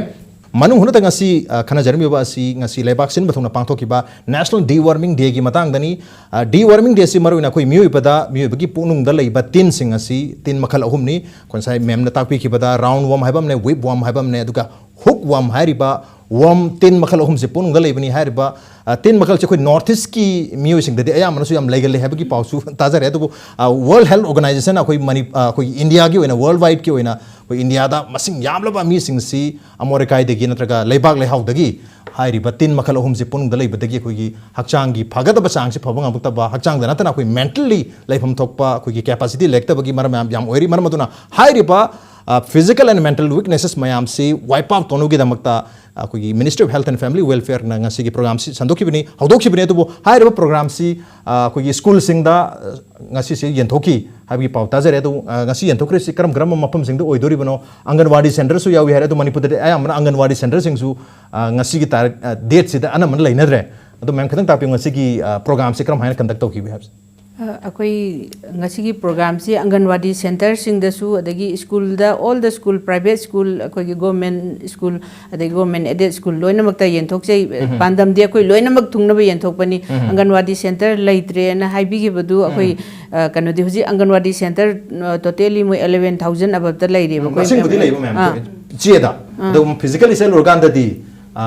ꯃꯅꯨꯡ ꯍꯨꯠꯅꯗ ꯉꯁꯤ, ꯑ, ꯈꯟꯅꯖꯔꯝꯃꯤꯕ ꯑꯁꯤ ꯉꯁꯤ ꯂꯩꯕꯥꯛ ꯁꯤꯟꯕ ꯊꯨꯡꯅ ꯄꯥꯡꯊꯣꯛꯈꯤꯕ ꯅꯦꯁꯅꯦꯜ ꯗꯤꯋꯣꯔꯃꯤꯡ ꯗꯦꯒꯤ ꯃꯇꯥꯡꯗꯅꯤ꯫ ꯑ, ꯗꯤꯋꯣꯔꯃꯤꯡ ꯗꯦꯁꯤ ꯃꯔꯨꯑꯣꯏꯅ ꯑꯩꯈꯣꯏ ꯃꯤꯑꯣꯏꯕꯗ, ꯃꯤꯑꯣꯏꯕꯒꯤ ꯄꯨꯛꯅꯨꯡꯗ ꯂꯩꯕ ꯇꯤꯟꯁꯤꯡ ꯑꯁꯤ ꯇꯤꯟ ꯃꯈꯜ ꯑꯍꯨꯝꯅꯤ꯫ ꯑꯩꯈꯣꯏ ꯉꯁꯥꯏ ꯃꯦꯝꯅ ꯇꯥꯛꯄꯤꯈꯤꯕꯗ ꯔꯥꯎꯟ ꯋꯣꯔꯝ ꯍꯥꯏꯕ ꯑꯃꯅꯦ, ꯋꯤꯞ ꯋꯣꯔꯝ ꯍꯥꯏꯕ ꯑꯃꯅꯦ, ꯑꯗꯨꯒ ꯍꯨꯛ ꯋꯣꯔꯝ ꯍꯥꯏꯔꯤꯕ ꯋꯣꯔꯝ ꯇꯤꯟ ꯃꯈꯜ ꯑꯍꯨꯝꯁꯤ ꯄꯨꯛꯅꯨꯡꯗ ꯂꯩꯕꯅꯤ꯫ ꯍꯥꯏꯔꯤꯕ, ꯑ, ꯇꯤꯟ ꯃꯈꯜꯁꯦ ꯑꯩꯈꯣꯏ ꯅꯣꯔꯠ ꯏꯁꯀꯤ ꯃꯤꯑꯣꯏꯁꯤꯡꯗꯗꯤ ꯑꯌꯥꯝꯕꯅꯁꯨ ꯌꯥꯝ ꯂꯩꯒꯜꯂꯦ ꯍꯥꯏꯕꯒꯤ ꯄꯥꯎꯁꯨ ꯇꯥꯖꯔꯦ꯫ ꯑꯗꯨꯕꯨ, ꯑ, ꯋꯥꯔꯜ ꯍꯦꯜꯊ ꯑꯣꯔꯒꯅꯥꯏꯖꯦꯁꯟ ꯑꯩꯈꯣꯏ ꯃꯅꯤ-, ꯑ, ꯑꯩꯈꯣꯏ ꯏꯟꯗꯤꯌꯥꯒꯤ ꯑꯣꯏꯅ, ꯋꯥꯔꯜ ꯋꯥꯏꯗꯀꯤ ꯑꯣꯏꯅ ꯑꯩꯈꯣꯏ ꯏꯟꯗꯤꯌꯥꯗ ꯃꯁꯤꯡ ꯌꯥꯝꯂꯕ ꯃꯤꯁꯤꯡꯁꯤ ꯑꯃꯣꯠ ꯑꯀꯥꯏꯗꯒꯤ ꯅꯠꯇ꯭ꯔꯒ ꯂꯩꯕꯥꯛ ꯂꯩꯍꯥꯎꯗꯒꯤ ꯍꯥꯏꯔꯤꯕ ꯇꯤꯟ ꯃꯈꯜ ꯑꯍꯨꯝꯁꯤ ꯄꯨꯛꯅꯨꯡꯗ ꯂꯩꯕꯗꯒꯤ ꯑꯩꯈꯣꯏꯒꯤ ꯍꯛꯆꯥꯡꯒꯤ ꯐꯒꯗꯕ ꯆꯥꯡꯁꯤ ꯐꯕ ꯉꯝꯃꯛꯇꯕ, ꯍꯛꯆꯥꯡꯗ ꯅꯠꯇꯅ ꯑꯩꯈꯣꯏ ꯃꯦꯟꯇꯜꯂꯤ ꯂꯩꯐꯝ ꯊꯣꯛꯄ ꯑꯩꯈꯣꯏꯒꯤ ꯀꯦꯄꯥꯁꯤꯇꯤ ꯂꯩꯔꯛꯇꯕꯒꯤ ꯃꯔꯝ ꯃꯌꯥꯝ ꯌꯥꯝ ꯑꯣꯏꯔꯤ꯫ ꯃꯔꯝ ꯑꯗꯨꯅ ꯍꯥꯏꯔꯤꯕ, ꯑ, physical and mental weaknesses ꯃꯌꯥꯝꯁꯤ wipe out ꯇꯧꯅꯕꯒꯤꯗꯃꯛꯇ ꯑꯩꯈꯣꯏꯒꯤ Ministry of Health and Family Welfareꯅ ꯉꯁꯤꯒꯤ ꯄ꯭ꯔꯣꯒ꯭ꯔꯥꯝꯁꯤ ꯁꯟꯗꯣꯛꯈꯤꯕꯅꯤ, ꯍꯧꯗꯣꯛꯈꯤꯕꯅꯤ꯫ ꯑꯗꯨꯕꯨ ꯍꯥꯏꯔꯤꯕ ꯄ꯭ꯔꯣꯒ꯭ꯔꯥꯝꯁꯤ, ꯑ, ꯑꯩꯈꯣꯏꯒꯤ ꯁ꯭ꯀꯨꯜꯁꯤꯡꯗ, ꯑ, ꯉꯁꯤꯁꯦ ꯌꯦꯟꯊꯣꯛꯈꯤ ꯍꯥꯏꯕꯒꯤ ꯄꯥꯎ ꯇꯥꯖꯔꯦ꯫ ꯑꯗꯨ, ꯑ, ꯉꯁꯤ ꯌꯦꯟꯊꯣꯛꯈ꯭ꯔꯤꯁꯤ ꯀꯔꯝ ꯀꯔꯝꯕ ꯃꯐꯝꯁꯤꯡꯗ ꯑꯣꯏꯗꯣꯔꯤꯕꯅꯣ? ꯑꯪꯒꯟꯋꯥꯗꯤ ꯁꯦꯟꯇꯔꯁꯨ ꯌꯥꯎꯏ ꯍꯥꯏꯔꯦ꯫ ꯑꯗꯨ ꯃꯅꯤꯄꯨꯔꯗꯗꯤ ꯑꯌꯥꯝꯕꯅ ꯑꯪꯒꯟꯋꯥꯗꯤ ꯁꯦꯟꯇꯔꯁꯤꯡꯁꯨ, ꯑ, ꯉꯁꯤꯒꯤ ꯇꯥꯔꯤꯛ, ꯑ, ꯗꯦꯠꯁꯤꯗ ꯑꯅꯝꯕꯅ ꯂꯩꯅꯗ꯭ꯔꯦ꯫ ꯑꯗꯨ ꯃꯦꯝ ꯈꯤꯇꯪ ꯇꯥꯛꯄꯤꯌꯨ, ꯉꯁꯤꯒꯤ, ꯑ, ꯄ꯭ꯔꯣꯒ꯭ꯔꯥꯝꯁꯤ ꯀꯔꯝ ꯍꯥꯏꯅ ꯀꯟꯗꯛ ꯇꯧꯈꯤꯕꯒꯦ ꯍꯥꯏꯕꯁꯦ? ꯑ, ꯑꯩꯈꯣꯏ ꯉꯁꯤꯒꯤ ꯄ꯭ꯔꯣꯒ꯭ꯔꯥꯝꯁꯤ ꯑꯪꯒꯟꯋꯥꯗꯤ ꯁꯦꯟꯇꯔꯁꯤꯡꯗꯁꯨ, ꯑꯗꯒꯤ ꯁ꯭ꯀꯨꯜꯗ, all the school, private school, ꯑꯩꯈꯣꯏꯒꯤ ꯒꯣꯔꯃꯦꯟ ꯁ꯭ꯀꯨꯜ, ꯑꯗꯒꯤ ꯒꯣꯔꯃꯦꯟ ꯑꯦꯗꯦꯗ ꯁ꯭ꯀꯨꯜ ꯂꯣꯏꯅꯃꯛꯇ ꯌꯦꯟꯊꯣꯛꯆꯩ꯫ ꯎꯝ꯫ ꯄꯥꯟꯗꯝꯗꯤ ꯑꯩꯈꯣꯏ ꯂꯣꯏꯅꯃꯛ ꯊꯨꯡꯅꯕ ꯌꯦꯟꯊꯣꯛꯄꯅꯤ꯫ ꯎꯝ꯫ ꯑꯪꯒꯟꯋꯥꯗꯤ ꯁꯦꯟꯇꯔ ꯂꯩꯇ꯭ꯔꯦꯅ ꯍꯥꯏꯕꯤꯈꯤꯕꯗꯨ ꯑꯩꯈꯣꯏ, ꯎꯝ꯫ ꯑ, ꯀꯩꯅꯣꯗꯤ ꯍꯧꯖꯤꯛ ꯑꯪꯒꯟꯋꯥꯗꯤ ꯁꯦꯟꯇꯔ, ꯑ, totally ꯃꯣꯏ eleven thousand above ꯂꯩꯔꯦꯕ꯫ ꯎꯝ, ꯑꯩꯈꯣꯏ ꯃꯁꯤꯡꯕꯨꯗꯤ ꯂꯩꯕ ꯃꯌꯥꯝ ꯑꯥ꯫ ꯊꯣꯛꯑꯦ꯫ ꯆꯦꯗ, ꯑꯥ꯫ ꯑꯗꯨꯝ ꯐꯤꯖꯤꯀꯦꯜꯂꯤ ꯆꯠꯂꯨꯔꯀꯥꯟꯗꯗꯤ, ꯑ,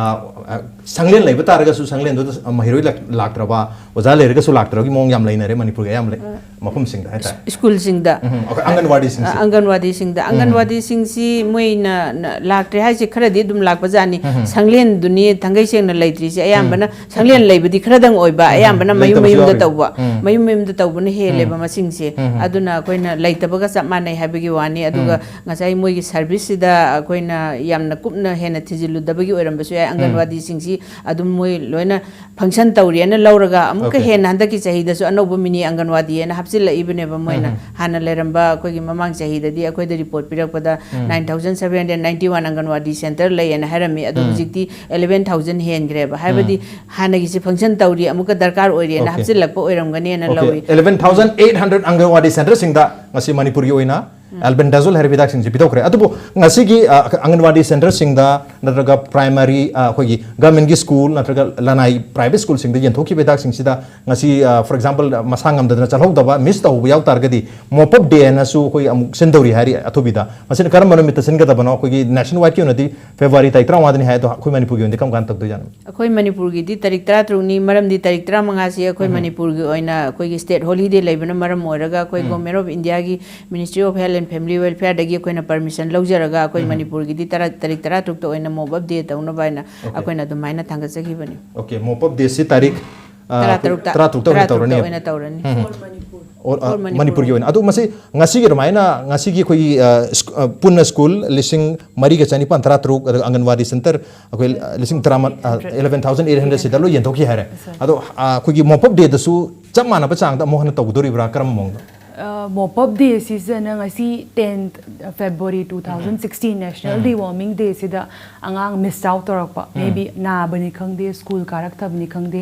ꯑ, ꯁꯪꯂꯦꯟ ꯂꯩꯕ ꯇꯥꯔꯒꯁꯨ ꯁꯪꯂꯦꯟꯗꯨꯗ ꯃꯍꯩꯔꯣꯏ ꯂꯥꯛ-, ꯂꯥꯛꯇ꯭ꯔꯕ, ꯑꯣꯖꯥ ꯂꯩꯔꯒꯁꯨ ꯂꯥꯛꯇ꯭ꯔꯕꯒꯤ ꯃꯑꯣꯡ ꯌꯥꯝ ꯂꯩꯅꯔꯦ ꯃꯅꯤꯄꯨꯔꯒꯤ ꯑꯌꯥꯝꯕ ꯂꯩ-, ꯑ, ꯃꯐꯝꯁꯤꯡꯗ ꯍꯥꯏꯇꯥꯔꯦ꯫ ꯁ꯭ꯀꯨꯜꯁꯤꯡꯗ꯫ ꯎꯝ, ꯑꯩꯈꯣꯏ ꯑꯪꯒꯟꯋꯥꯗꯤꯁꯤꯡꯁꯦ꯫ ꯑ, ꯑꯪꯒꯟꯋꯥꯗꯤꯁꯤꯡꯗ꯫ ꯎꯝ꯫ ꯑꯪꯒꯟꯋꯥꯗꯤꯁꯤꯡꯁꯤ ꯃꯣꯏꯅ ꯅ-, ꯂꯥꯛꯇ꯭ꯔꯦ ꯍꯥꯏꯁꯦ ꯈꯔꯗꯤ ꯑꯗꯨꯝ ꯂꯥꯛꯄꯖꯥꯠꯅꯤ꯫ ꯎꯝ꯫ ꯁꯪꯂꯦꯟꯗꯨꯅꯤ ꯊꯥꯡꯒꯩ ꯁꯦꯡꯅ ꯂꯩꯇ꯭ꯔꯤꯁꯦ꯫ ꯑꯌꯥꯝꯕꯅ ꯎꯝ꯫ ꯁꯪꯂꯦꯟ ꯂꯩꯕꯗꯤ ꯈꯔꯗꯪ ꯑꯣꯏꯕ, ꯎꯝ꯫ ꯑꯌꯥꯝꯕꯅ ꯃꯌꯨꯝ ꯂꯩꯇꯕꯁꯨ ꯃꯌꯨꯝꯗ ꯌꯥꯎꯔꯤꯕ꯫ ꯇꯧꯕ, ꯎꯝ꯫ ꯃꯌꯨꯝ ꯃꯌꯨꯝꯗ ꯇꯧꯕꯅ ꯍꯦꯜꯂꯦꯕ ꯎꯝ꯫ ꯃꯁꯤꯡꯁꯦ꯫ ꯎꯝ꯫ ꯑꯗꯨꯅ ꯑꯩꯈꯣꯏꯅ ꯂꯩꯇꯕꯒ ꯆꯞ ꯃꯥꯟꯅꯩ ꯍꯥꯏꯕꯒꯤ ꯋꯥꯅꯤ꯫ ꯑꯗꯨꯒ ꯎꯝ꯫ ꯉꯁꯥꯏ ꯃꯣꯏꯒꯤ ꯁꯔꯚꯤꯁꯁꯤꯗ ꯑꯩꯈꯣꯏꯅ ꯌꯥꯝꯅ ꯀꯨꯞꯅ ꯍꯦꯟꯅ ꯊꯤꯖꯤꯜꯂꯨꯗꯕꯒꯤ ꯑꯣꯏꯔꯝꯕꯁꯨ ꯌꯥꯏ꯫ ꯎꯝ꯫ ꯑꯪꯒꯟꯋꯥꯗꯤꯁꯤꯡꯁꯤ ꯑꯗꯨꯝ ꯃꯣꯏ ꯂꯣꯏꯅ ꯐꯪꯁꯟ ꯇꯧꯔꯤꯑꯅ ꯂꯧꯔꯒ ꯑꯃꯨꯛꯀ ꯑꯣꯀꯦ꯫ ꯍꯦꯟꯅ ꯍꯟꯗꯛꯀꯤ ꯆꯍꯤꯗꯁꯨ ꯑꯅꯧꯕ ꯃꯤꯅꯤ ꯑꯪꯒꯟꯋꯥꯗꯤ ꯑꯅ ꯍꯥꯞꯆꯤꯜꯂꯛꯏꯕꯅꯦꯕ ꯃꯣꯏꯅ꯫ ꯎꯝ꯫ ꯍꯥꯟꯅ ꯂꯩꯔꯝꯕ ꯑꯩꯈꯣꯏꯒꯤ ꯃꯃꯥꯡ ꯆꯍꯤꯗꯗꯤ ꯑꯩꯈꯣꯏꯗ ꯔꯤꯄꯣꯔꯠ ꯄꯤꯔꯛꯄꯗ ꯎꯝ꯫ nine thousand seven hundred ninety one ꯑꯪꯒꯟꯋꯥꯗꯤ ꯁꯦꯟꯇꯔ ꯂꯩꯌꯦꯅ ꯍꯥꯏꯔꯝꯃꯤ꯫ ꯑꯗꯣ ꯎꯝ꯫ ꯍꯧꯖꯤꯛꯇꯤ eleven thousand ꯍꯦꯟꯈ꯭ꯔꯦꯕ꯫ ꯍꯥꯏꯕꯗꯤ ꯎꯝ꯫ ꯍꯥꯟꯅꯒꯤꯁꯦ ꯐꯪꯁꯟ ꯇꯧꯔꯤ, ꯑꯃꯨꯛꯀ ꯗꯔꯀꯥꯔ ꯑꯣꯏꯔꯦꯅ ꯑꯣꯀꯦ꯫ ꯍꯥꯞꯆꯤꯜꯂꯛꯄ ꯑꯣꯏꯔꯝꯒꯅꯦꯅ ꯑꯣꯀꯦ꯫ ꯂꯧꯏ꯫ Eleven thousand eight hundred ꯑꯪꯒꯟꯋꯥꯗꯤ ꯁꯦꯟꯇꯔꯁꯤꯡꯗ ꯉꯁꯤ ꯃꯅꯤꯄꯨꯔꯒꯤ ꯑꯣꯏꯅ ꯎꯝ꯫ Albendazole ꯍꯥꯏꯔꯤꯕ ꯍꯤꯗꯥꯛꯁꯤꯡꯁꯤ ꯄꯤꯊꯣꯛꯈ꯭ꯔꯦ꯫ ꯑꯗꯨꯕꯨ ꯉꯁꯤꯒꯤ, ꯑ, ꯑꯪꯒꯟꯋꯥꯗꯤ ꯁꯦꯟꯇꯔꯁꯤꯡꯗ ꯅꯠꯇ꯭ꯔꯒ ꯄ꯭ꯔꯥꯏꯃꯥꯔꯤ, ꯑ, ꯑꯩꯈꯣꯏꯒꯤ ꯒꯚꯔꯟꯃꯦꯟꯠꯀꯤ ꯁ꯭ꯀꯨꯜ ꯅꯠꯇ꯭ꯔꯒ ꯂꯅꯥꯏ ꯄ꯭ꯔꯥꯏꯚꯦꯠ ꯁ꯭ꯀꯨꯜꯁꯤꯡꯗ ꯌꯦꯟꯊꯣꯛꯈꯤꯕ ꯍꯤꯗꯥꯛꯁꯤꯡꯁꯤꯗ ꯉꯁꯤ, ꯑ, for example, ꯃꯁꯥ ꯉꯝꯗꯗꯅ ꯆꯠꯍꯧꯗꯕ, ꯃꯤꯁ ꯇꯧꯍꯧꯕ ꯌꯥꯎ ꯇꯥꯔꯒꯗꯤ ꯃꯣꯞ ꯑꯞ ꯗꯦ ꯍꯥꯏꯅꯁꯨ ꯑꯩꯈꯣꯏ ꯑꯃꯨꯛ ꯁꯤꯟꯗꯧꯔꯤ ꯍꯥꯏꯔꯤ ꯑꯊꯨꯕꯤꯗ꯫ ꯃꯁꯤꯅ ꯀꯔꯝꯕ ꯅꯨꯃꯤꯠꯇ ꯁꯤꯟꯒꯗꯕꯅꯣ? ꯑꯩꯈꯣꯏꯒꯤ ꯅꯦꯁꯟ ꯋꯥꯏꯗꯀꯤ ꯑꯣꯏꯅꯗꯤ ꯐꯦꯕ꯭ꯔꯨꯋꯥꯔꯤ ꯇꯥꯔꯤꯛ ꯇꯔꯥꯃꯉꯥꯗꯅꯤ ꯍꯥꯏ, ꯑꯗꯣ ꯑꯩꯈꯣꯏ ꯃꯅꯤꯄꯨꯔꯒꯤ ꯑꯣꯏꯅꯗꯤ ꯀꯔꯝ ꯀꯥꯟꯗ ꯇꯧꯗꯣꯏꯖꯥꯠꯅꯣ? ꯑꯩꯈꯣꯏ ꯃꯅꯤꯄꯨꯔꯒꯤꯗꯤ ꯇꯥꯔꯤꯛ ꯇꯔꯥꯇꯔꯨꯛꯅꯤ꯫ ꯃꯔꯝꯗꯤ ꯇꯥꯔꯤꯛ ꯇꯔꯥꯃꯉꯥꯁꯤ ꯑꯩꯈꯣꯏ ꯎꯝ꯫ ꯃꯅꯤꯄꯨꯔꯒꯤ ꯑꯣꯏꯅ ꯑꯩꯈꯣꯏꯒꯤ state holiday ꯂꯩꯕꯅ ꯃꯔꯝ ꯑꯣꯏꯔꯒ ꯑꯩꯈꯣꯏ ꯎꯝ꯫ Government of Indiaꯒꯤ Ministry of Health and Family Welfareꯗꯒꯤ ꯑꯩꯈꯣꯏꯅ permission ꯂꯧꯖꯔꯒ ꯑꯩꯈꯣꯏ ꯎꯝ꯫ ꯃꯅꯤꯄꯨꯔꯒꯤꯗꯤ ꯇꯔꯥ-, ꯇꯥꯔꯤꯛ ꯇꯔꯥꯇꯔꯨꯛꯇ ꯑꯣꯏꯅ ꯃꯣꯞ ꯑꯞ ꯗꯦ ꯇꯧꯅꯕ ꯍꯥꯏꯅ ꯑꯣꯀꯦ꯫ ꯑꯩꯈꯣꯏꯅ ꯑꯗꯨꯃꯥꯏꯅ ꯊꯥꯡꯒꯠꯆꯈꯤꯕꯅꯤ꯫ ꯑꯣꯀꯦ, ꯃꯣꯞ ꯑꯞ ꯗꯦꯁꯤ ꯇꯥꯔꯤꯛ, ꯑ, ꯇꯔꯥꯇꯔꯨꯛꯇ꯫ ꯇꯔꯥꯇꯔꯨꯛꯇ ꯑꯣꯏꯅ ꯇꯔꯥꯇꯔꯨꯛꯇ ꯇꯧꯔꯅꯤ꯫ ꯑꯣꯏꯅ ꯇꯧꯔꯅꯤ꯫ ꯎꯝ꯫ ꯑꯣ, ꯑ, All ꯃꯅꯤꯄꯨꯔ ꯃꯅꯤꯄꯨꯔꯒꯤ ꯑꯣꯏꯅ꯫ ꯑꯣꯏꯅ꯫ ꯑꯗꯨ ꯃꯁꯤ ꯉꯁꯤꯒꯤ ꯑꯗꯨꯃꯥꯏꯅ ꯉꯁꯤꯒꯤ ꯑꯩꯈꯣꯏꯒꯤ, ꯑ, ꯁ꯭ꯀꯨ-, ꯑ, ꯄꯨꯟꯅ ꯁ꯭ꯀꯨꯜ ꯂꯤꯁꯤꯡ ꯃꯔꯤꯒ ꯆꯅꯤꯄꯥꯟ ꯇꯔꯥꯇꯔꯨꯛ, ꯑꯗꯨꯒ ꯑꯪꯒꯟꯋꯥꯗꯤ ꯁꯦꯟꯇꯔ ꯑꯩꯈꯣꯏ, ꯑ, ꯂꯤꯁꯤꯡ ꯇꯔꯥꯃ-, ꯑ, eleven thousand eight hundred ꯁꯤꯗ ꯂꯣꯏ ꯌꯦꯟꯊꯣꯛꯈꯤ ꯍꯥꯏꯔꯦ꯫ ꯑꯗꯣ, ꯑ, ꯑꯩꯈꯣꯏꯒꯤ ꯃꯣꯞ ꯑꯞ ꯗꯦꯗꯁꯨ ꯆꯞ ꯃꯥꯟꯅꯕ ꯆꯥꯡꯗ ꯑꯃꯨꯛ ꯍꯟꯅ ꯇꯧꯒꯗꯣꯔꯤꯕ꯭ꯔꯥ? ꯀꯔꯝꯕ ꯃꯑꯣꯡꯗ? ꯃꯣꯞ ꯑꯞ ꯗꯦꯁꯤꯗꯅ ꯉꯁꯤ ten February two thousand sixteen national deworming ꯗꯦꯁꯤꯗ ꯑꯉꯥꯡ ꯃꯤꯁ ꯑꯥꯎꯠ ꯇꯧꯔꯛꯄ, ꯃꯦꯕꯤ ꯅꯥꯕꯅꯤ ꯈꯪꯗꯦ, ꯁ꯭ꯀꯨꯜ ꯀꯥꯔꯛꯇꯕꯅꯤ ꯈꯪꯗꯦ,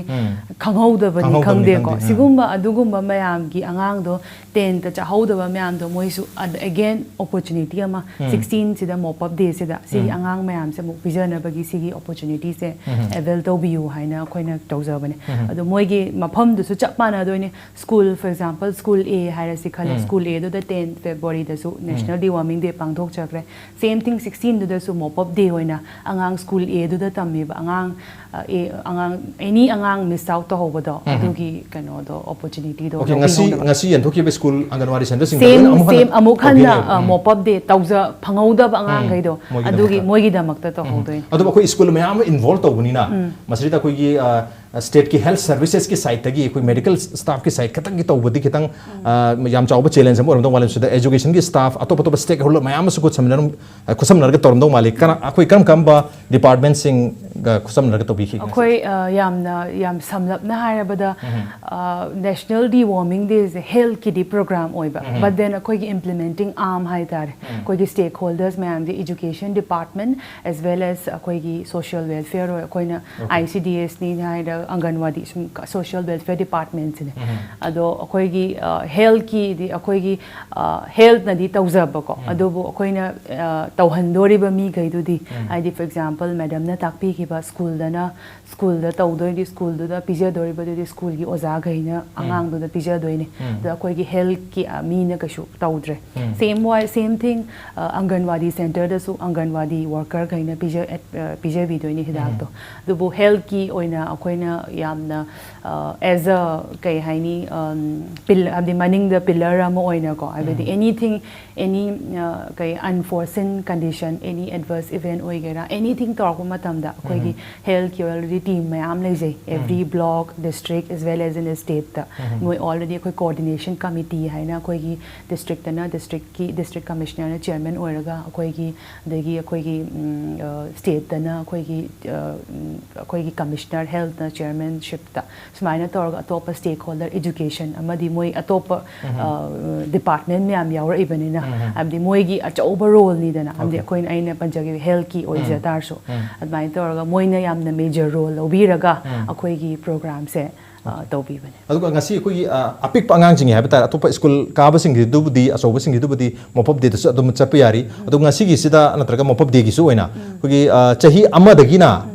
ꯈꯪꯍꯧꯗꯕꯅꯤ ꯈꯪꯍꯧꯗꯕꯅꯤ ꯈꯪꯗꯦꯀꯣ, ꯈꯪꯗꯦ, ꯎꯝ꯫ ꯁꯤꯒꯨꯝꯕ ꯑꯗꯨꯒꯨꯝꯕ ꯃꯌꯥꯝꯒꯤ ꯑꯉꯥꯡꯗꯣ ꯇꯦꯟꯇ ꯆꯥꯍꯧꯗꯕ ꯃꯌꯥꯝꯗꯣ ꯃꯣꯏꯁꯨ ꯑꯦꯒꯦꯟ ꯑꯣꯄꯣꯔꯆꯨꯅꯤꯇꯤ ꯑꯃ ꯁꯤꯛꯁꯇꯤꯟꯁꯤꯗ ꯃꯣꯞ ꯑꯞ ꯗꯦꯁꯤꯗ ꯁꯤꯒꯤ ꯑꯉꯥꯡ ꯃꯌꯥꯝꯁꯦ ꯑꯃꯨꯛ ꯄꯤꯖꯅꯕꯒꯤ ꯁꯤꯒꯤ ꯑꯣꯄꯣꯔꯆꯨꯅꯤꯇꯤꯁꯦ ꯑꯦꯕꯦꯜ ꯇꯧꯕꯤꯌꯨ ꯍꯥꯏꯅ ꯑꯩꯈꯣꯏꯅ ꯇꯧꯖꯕꯅꯦ꯫ ꯑꯗꯣ ꯃꯣꯏꯒꯤ ꯃꯐꯝꯗꯨꯁꯨ ꯆꯞ ꯃꯥꯟꯅꯗꯣꯏꯅꯦ꯫ ꯁ꯭ꯀꯨꯜ, for example, ꯁ꯭ꯀꯨꯜ ꯑꯦ ꯍꯥꯏꯔꯁꯤ ꯈꯜꯂꯦ꯫ ꯁ꯭ꯀꯨꯜ ꯑꯦꯗꯨꯗ ꯇꯦꯟ ꯐꯦꯕ꯭ꯔꯨꯋꯥꯔꯤꯗꯁꯨ ꯅꯦꯁꯅꯦꯜ ꯗꯤꯋꯣꯔꯃꯤꯡ ꯗꯦ ꯄꯥꯡꯊꯣꯛꯆꯈ꯭ꯔꯦ꯫ ꯁꯦꯝ ꯊꯤꯡ ꯁꯤꯛꯁꯇꯤꯟꯗꯨꯗꯁꯨ ꯃꯣꯞ ꯑꯞ ꯗꯦ ꯑꯣꯏꯅ ꯑꯉꯥꯡ ꯁ꯭ꯀꯨꯜ ꯑꯦꯗꯨꯗ ꯇꯝꯃꯤꯕ ꯑꯉꯥꯡ, ꯑ, ꯑꯦ, ꯑꯉꯥꯡ, ꯑꯦꯅꯤ ꯑꯉꯥꯡ ꯃꯤꯁ ꯑꯥꯎꯠ ꯇꯧꯍꯧꯕꯗꯣ, ꯑꯗꯨꯒꯤ ꯀꯩꯅꯣꯗꯣ, ꯑꯣꯄꯣꯔꯆꯨꯅꯤꯇꯤꯗꯣ ꯑꯣꯀꯦ, ꯉꯁꯤ, ꯂꯧꯕꯤꯍꯧꯅꯕ꯫ ꯉꯁꯤ ꯌꯦꯟꯊꯣꯛꯈꯤꯕ ꯁ꯭ꯀꯨꯜ ꯑꯪꯒꯟꯋꯥꯗꯤ ꯁꯦꯟꯇꯔꯁꯤꯡꯗ ꯁꯦꯝ, ꯂꯣꯏꯅ ꯑꯃꯨꯛ ꯍꯟꯅ ꯁꯦꯝ, ꯑꯃꯨꯛ ꯍꯟꯅ, ꯇꯧꯕꯤꯔꯦ꯫ ꯑ, ꯎꯝ꯫ ꯃꯣꯞ ꯑꯞ ꯗꯦ ꯇꯧꯖ-, ꯐꯪꯍꯧꯗꯕ ꯑꯉꯥꯡꯈꯩꯗꯣ, ꯃꯣꯏꯒꯤꯗꯃꯛꯇ꯫ ꯑꯗꯨꯒꯤ ꯃꯣꯏꯒꯤꯗꯃꯛꯇ ꯇꯧꯍꯧꯗꯣꯏꯅꯤ꯫ ꯑꯗꯨꯕꯨ ꯑꯩꯈꯣꯏ ꯁ꯭ꯀꯨꯜ ꯃꯌꯥꯝ ꯑꯃ ꯏꯟꯚꯣꯜꯕ ꯇꯧꯕꯅꯤꯅ, ꯃꯁꯤꯗ ꯑꯩꯈꯣꯏꯒꯤ, ꯑ, ꯁ꯭ꯇꯦꯠꯀꯤ ꯍꯦꯜꯊ ꯁꯔꯚꯤꯁꯦꯁꯀꯤ ꯁꯥꯏꯠꯇꯒꯤ, ꯑꯩꯈꯣꯏ ꯃꯦꯗꯤꯀꯦꯜ ꯁ꯭ꯇꯥꯐꯀꯤ ꯁꯥꯏꯠ ꯈꯛꯇꯪꯒꯤ ꯇꯧꯕꯗꯤ ꯈꯤꯇꯪ, ꯑ, ꯌꯥꯝ ꯆꯥꯎꯕ ꯆꯦꯂꯦꯟꯖ ꯑꯃ ꯑꯣꯏꯔꯝꯗꯧ ꯃꯥꯜꯂꯦ꯫ ꯁꯤꯗ ꯑꯦꯖꯨꯀꯦꯁꯟꯒꯤ ꯁ꯭ꯇꯥꯐ, ꯑꯇꯣꯞ ꯑꯇꯣꯞꯄ ꯁ꯭ꯇꯦꯛ ꯍꯣꯜꯗꯔ ꯃꯌꯥꯝ ꯑꯃꯁꯨ ꯈꯨꯠꯁꯝꯅꯔꯝ-, ꯑ, ꯈꯨꯠꯁꯝꯅꯔꯒ ꯇꯧꯔꯝꯗꯧ ꯃꯥꯜꯂꯤ꯫ ꯀꯔ-, ꯑꯩꯈꯣꯏ ꯀꯔꯝ ꯀꯔꯝꯕ ꯗꯤꯄꯥꯔꯠꯃꯦꯟꯁꯤꯡꯒ ꯈꯨꯠꯁꯝꯅꯔꯒ ꯇꯧꯕꯤꯈꯤ? ꯑꯩꯈꯣꯏ, ꯑ, ꯌꯥꯝꯅ, ꯌꯥꯝ ꯁꯝꯂꯞꯅ ꯍꯥꯏꯔꯕꯗ, ꯑ, ꯅꯦꯁꯅꯦꯜ ꯗꯤꯋꯣꯔꯃꯤꯡ ꯗꯦꯁꯦ ꯍꯦꯜꯊꯀꯤꯗꯤ ꯄ꯭ꯔꯣꯒ꯭ꯔꯥꯝ ꯑꯣꯏꯕ, but then ꯑꯩꯈꯣꯏꯒꯤ ꯏꯝꯄ꯭ꯂꯤꯃꯦꯟꯇꯤꯡ ꯑꯥꯔꯝ ꯍꯥꯏꯇꯥꯔꯦ, ꯑꯩꯈꯣꯏꯒꯤ ꯁ꯭ꯇꯦꯛ ꯍꯣꯜꯗꯔꯁ ꯃꯌꯥꯝꯁꯦ, education department, as well as ꯑꯩꯈꯣꯏꯒꯤ ꯁꯣꯁꯤꯌꯦꯜ ꯋꯦꯜꯐꯤꯌꯔ ꯑꯣꯏ, ꯑꯩꯈꯣꯏꯅ ꯑꯣꯀꯦ꯫ ꯑꯥꯏ ꯁꯤ ꯗꯤ ꯑꯦꯁꯅꯤ ꯍꯥꯏꯔꯒ ꯑꯪꯒꯟꯋꯥꯗꯤ ꯁꯨꯝ ꯁꯣꯁꯤꯌꯦꯜ ꯋꯦꯜꯐꯤꯌꯔ ꯗꯤꯄꯥꯔꯠꯃꯦꯟꯁꯤꯅꯦ꯫ ꯑꯗꯣ ꯑꯩꯈꯣꯏꯒꯤ, ꯑ, ꯍꯦꯜꯊꯀꯤꯗꯤ ꯑꯩꯈꯣꯏꯒꯤ, ꯑ, ꯍꯦꯜꯊꯅꯗꯤ ꯇꯧꯖꯕꯀꯣ, ꯑꯗꯨꯕꯨ ꯑꯩꯈꯣꯏꯅ, ꯑ, ꯇꯧꯍꯟꯗꯣꯔꯤꯕ ꯃꯤꯈꯩꯗꯨꯗꯤ, ꯍꯥꯏꯗꯤ, for example, ꯃꯦꯗꯝꯅ ꯇꯥꯛꯄꯤꯈꯤꯕ ꯁ꯭ꯀꯨꯜꯗꯅ ꯁ꯭ꯀꯨꯜꯗ ꯇꯧꯗꯣꯏꯗꯤ, ꯁ꯭ꯀꯨꯜꯗꯨꯗ ꯄꯤꯖꯗꯣꯔꯤꯕꯗꯨꯗꯤ ꯁ꯭ꯀꯨꯜꯒꯤ ꯑꯣꯖꯥꯈꯩꯅ ꯑꯉꯥꯡꯗꯨꯗ ꯄꯤꯖꯗꯣꯏꯅꯦ꯫ ꯑꯗꯣ ꯑꯩꯈꯣꯏꯒꯤ ꯍꯦꯜꯊꯀꯤ, ꯑ, ꯃꯤꯅ ꯀꯩꯁꯨ ꯇꯧꯗ꯭ꯔꯦ꯫ Same way, same thing, ꯑ, ꯑꯪꯒꯟꯋꯥꯗꯤ ꯁꯦꯟꯇꯔꯗꯁꯨ ꯑꯪꯒꯟꯋꯥꯗꯤ ꯋꯥꯔꯀꯔꯈꯩꯅ ꯄꯤꯖ-, ꯑꯦꯠ-, ꯑ, ꯄꯤꯖꯕꯤꯗꯣꯏꯅꯦ ꯍꯤꯗꯥꯛꯇꯣ꯫ ꯑꯗꯨꯕꯨ ꯍꯦꯜꯊꯀꯤ ꯑꯣꯏꯅ ꯑꯩꯈꯣꯏꯅ ꯌꯥꯝꯅ, ꯑ, as a, ꯀꯩ ꯍꯥꯏꯅꯤ, ꯑꯝ, ꯄꯤꯜ-, ꯍꯥꯏꯕꯗꯤ ꯃꯅꯤꯡꯗ ꯄꯤꯂꯔ ꯑꯃ ꯑꯣꯏꯅꯀꯣ, ꯍꯥꯏꯕꯗꯤ anything, any, ꯑ, ꯀꯩ unforeseen condition, any adverse event ꯑꯣꯏꯒꯦꯔꯥ, anything ꯇꯧꯔꯛꯄ ꯃꯇꯝꯗ ꯑꯩꯈꯣꯏ ꯍꯦꯜꯠꯀꯤ ꯑꯣꯏꯔꯒꯗꯤ ꯇꯤꯝ ꯃꯌꯥꯝ ꯂꯩꯖꯩ, every block, district, as well as in the stateꯇ꯫ ꯃꯣꯏ already ꯑꯩꯈꯣꯏ coordination committee ꯍꯥꯏꯅ ꯑꯩꯈꯣꯏꯒꯤ ꯗꯤꯁꯇ꯭ꯔꯤꯛꯇꯅ ꯗꯤꯁꯇ꯭ꯔꯤꯛꯀꯤ ꯗꯤꯁꯇ꯭ꯔꯤꯛ ꯀꯃꯤꯁꯅꯔꯅ ꯆꯤꯌꯔꯃꯦꯟ ꯑꯣꯏꯔꯒ, ꯑꯩꯈꯣꯏꯒꯤ, ꯑꯗꯒꯤ ꯑꯩꯈꯣꯏꯒꯤ ꯁ꯭ꯇꯦꯠꯇꯅ ꯑꯩꯈꯣꯏꯒꯤ, ꯑ, ꯎꯝ, ꯑꯩꯈꯣꯏꯒꯤ ꯀꯃꯤꯁꯅꯔ ꯍꯦꯜꯠꯅ ꯆꯤꯌꯔꯃꯦꯟꯁꯤꯞꯇ, ꯁꯨꯃꯥꯏꯅ ꯇꯧꯔꯒ ꯑꯇꯣꯞꯄ ꯁ꯭ꯇꯦꯛ ꯍꯣꯜꯗꯔ, ꯏꯗꯨꯀꯦꯁꯟ ꯑꯃꯗꯤ ꯃꯣꯏ ꯑꯇꯣꯞꯄ ꯗꯤꯄꯥꯔꯠꯃꯦꯟ ꯃꯌꯥꯝ ꯌꯥꯎꯔꯛꯏꯕꯅꯤꯅ, ꯍꯥꯏꯕꯗꯤ ꯃꯣꯏꯒꯤ ꯑꯆꯧꯕ ꯔꯣꯜꯅꯤꯗꯅ, ꯍꯥꯏꯕꯗꯤ ꯑꯩꯈꯣꯏꯅ, ꯑꯩꯅ ꯄꯟꯖꯈꯤꯕ ꯍꯦꯜꯠꯀꯤ ꯑꯣꯏꯖ ꯇꯥꯔꯁꯨ, ꯑꯗꯨꯃꯥꯏꯅ ꯇꯧꯔꯒ ꯃꯣꯏꯅ ꯌꯥꯝꯅ ꯃꯦꯖꯔ ꯔꯣꯜ ꯂꯧꯕꯤꯔꯒ ꯑꯩꯈꯣꯏꯒꯤ ꯄ꯭ꯔꯣꯒ꯭ꯔꯥꯝꯁꯦ, ꯑ, ꯇꯧꯕꯤꯕꯅꯦ꯫ ꯑꯗꯨꯒ ꯉꯁꯤ ꯑꯩꯈꯣꯏꯒꯤ, ꯑ, ꯑꯄꯤꯛꯄ ꯑꯉꯥꯡꯁꯤꯡꯒꯤ ꯍꯥꯏꯕ ꯇꯥꯔꯦ, ꯑꯇꯣꯞꯄ ꯁ꯭ꯀꯨꯜ ꯀꯥꯕꯁꯤꯡꯒꯤꯗꯨꯕꯨꯗꯤ, ꯑꯆꯧꯕꯁꯤꯡꯒꯤꯗꯨꯕꯨꯗꯤ ꯃꯣꯄꯞ ꯗꯦꯗꯁꯨ ꯑꯗꯨꯝ ꯆꯠꯄ ꯌꯥꯔꯤ꯫ ꯑꯗꯣ ꯉꯁꯤꯒꯤꯁꯤꯗ ꯅꯠꯇ꯭ꯔꯒ ꯃꯣꯄꯞ ꯗꯦꯒꯤꯁꯨ ꯑꯣꯏꯅ ꯑꯩꯈꯣꯏꯒꯤ, ꯑ, ꯆꯍꯤ ꯑꯃꯗꯒꯤꯅ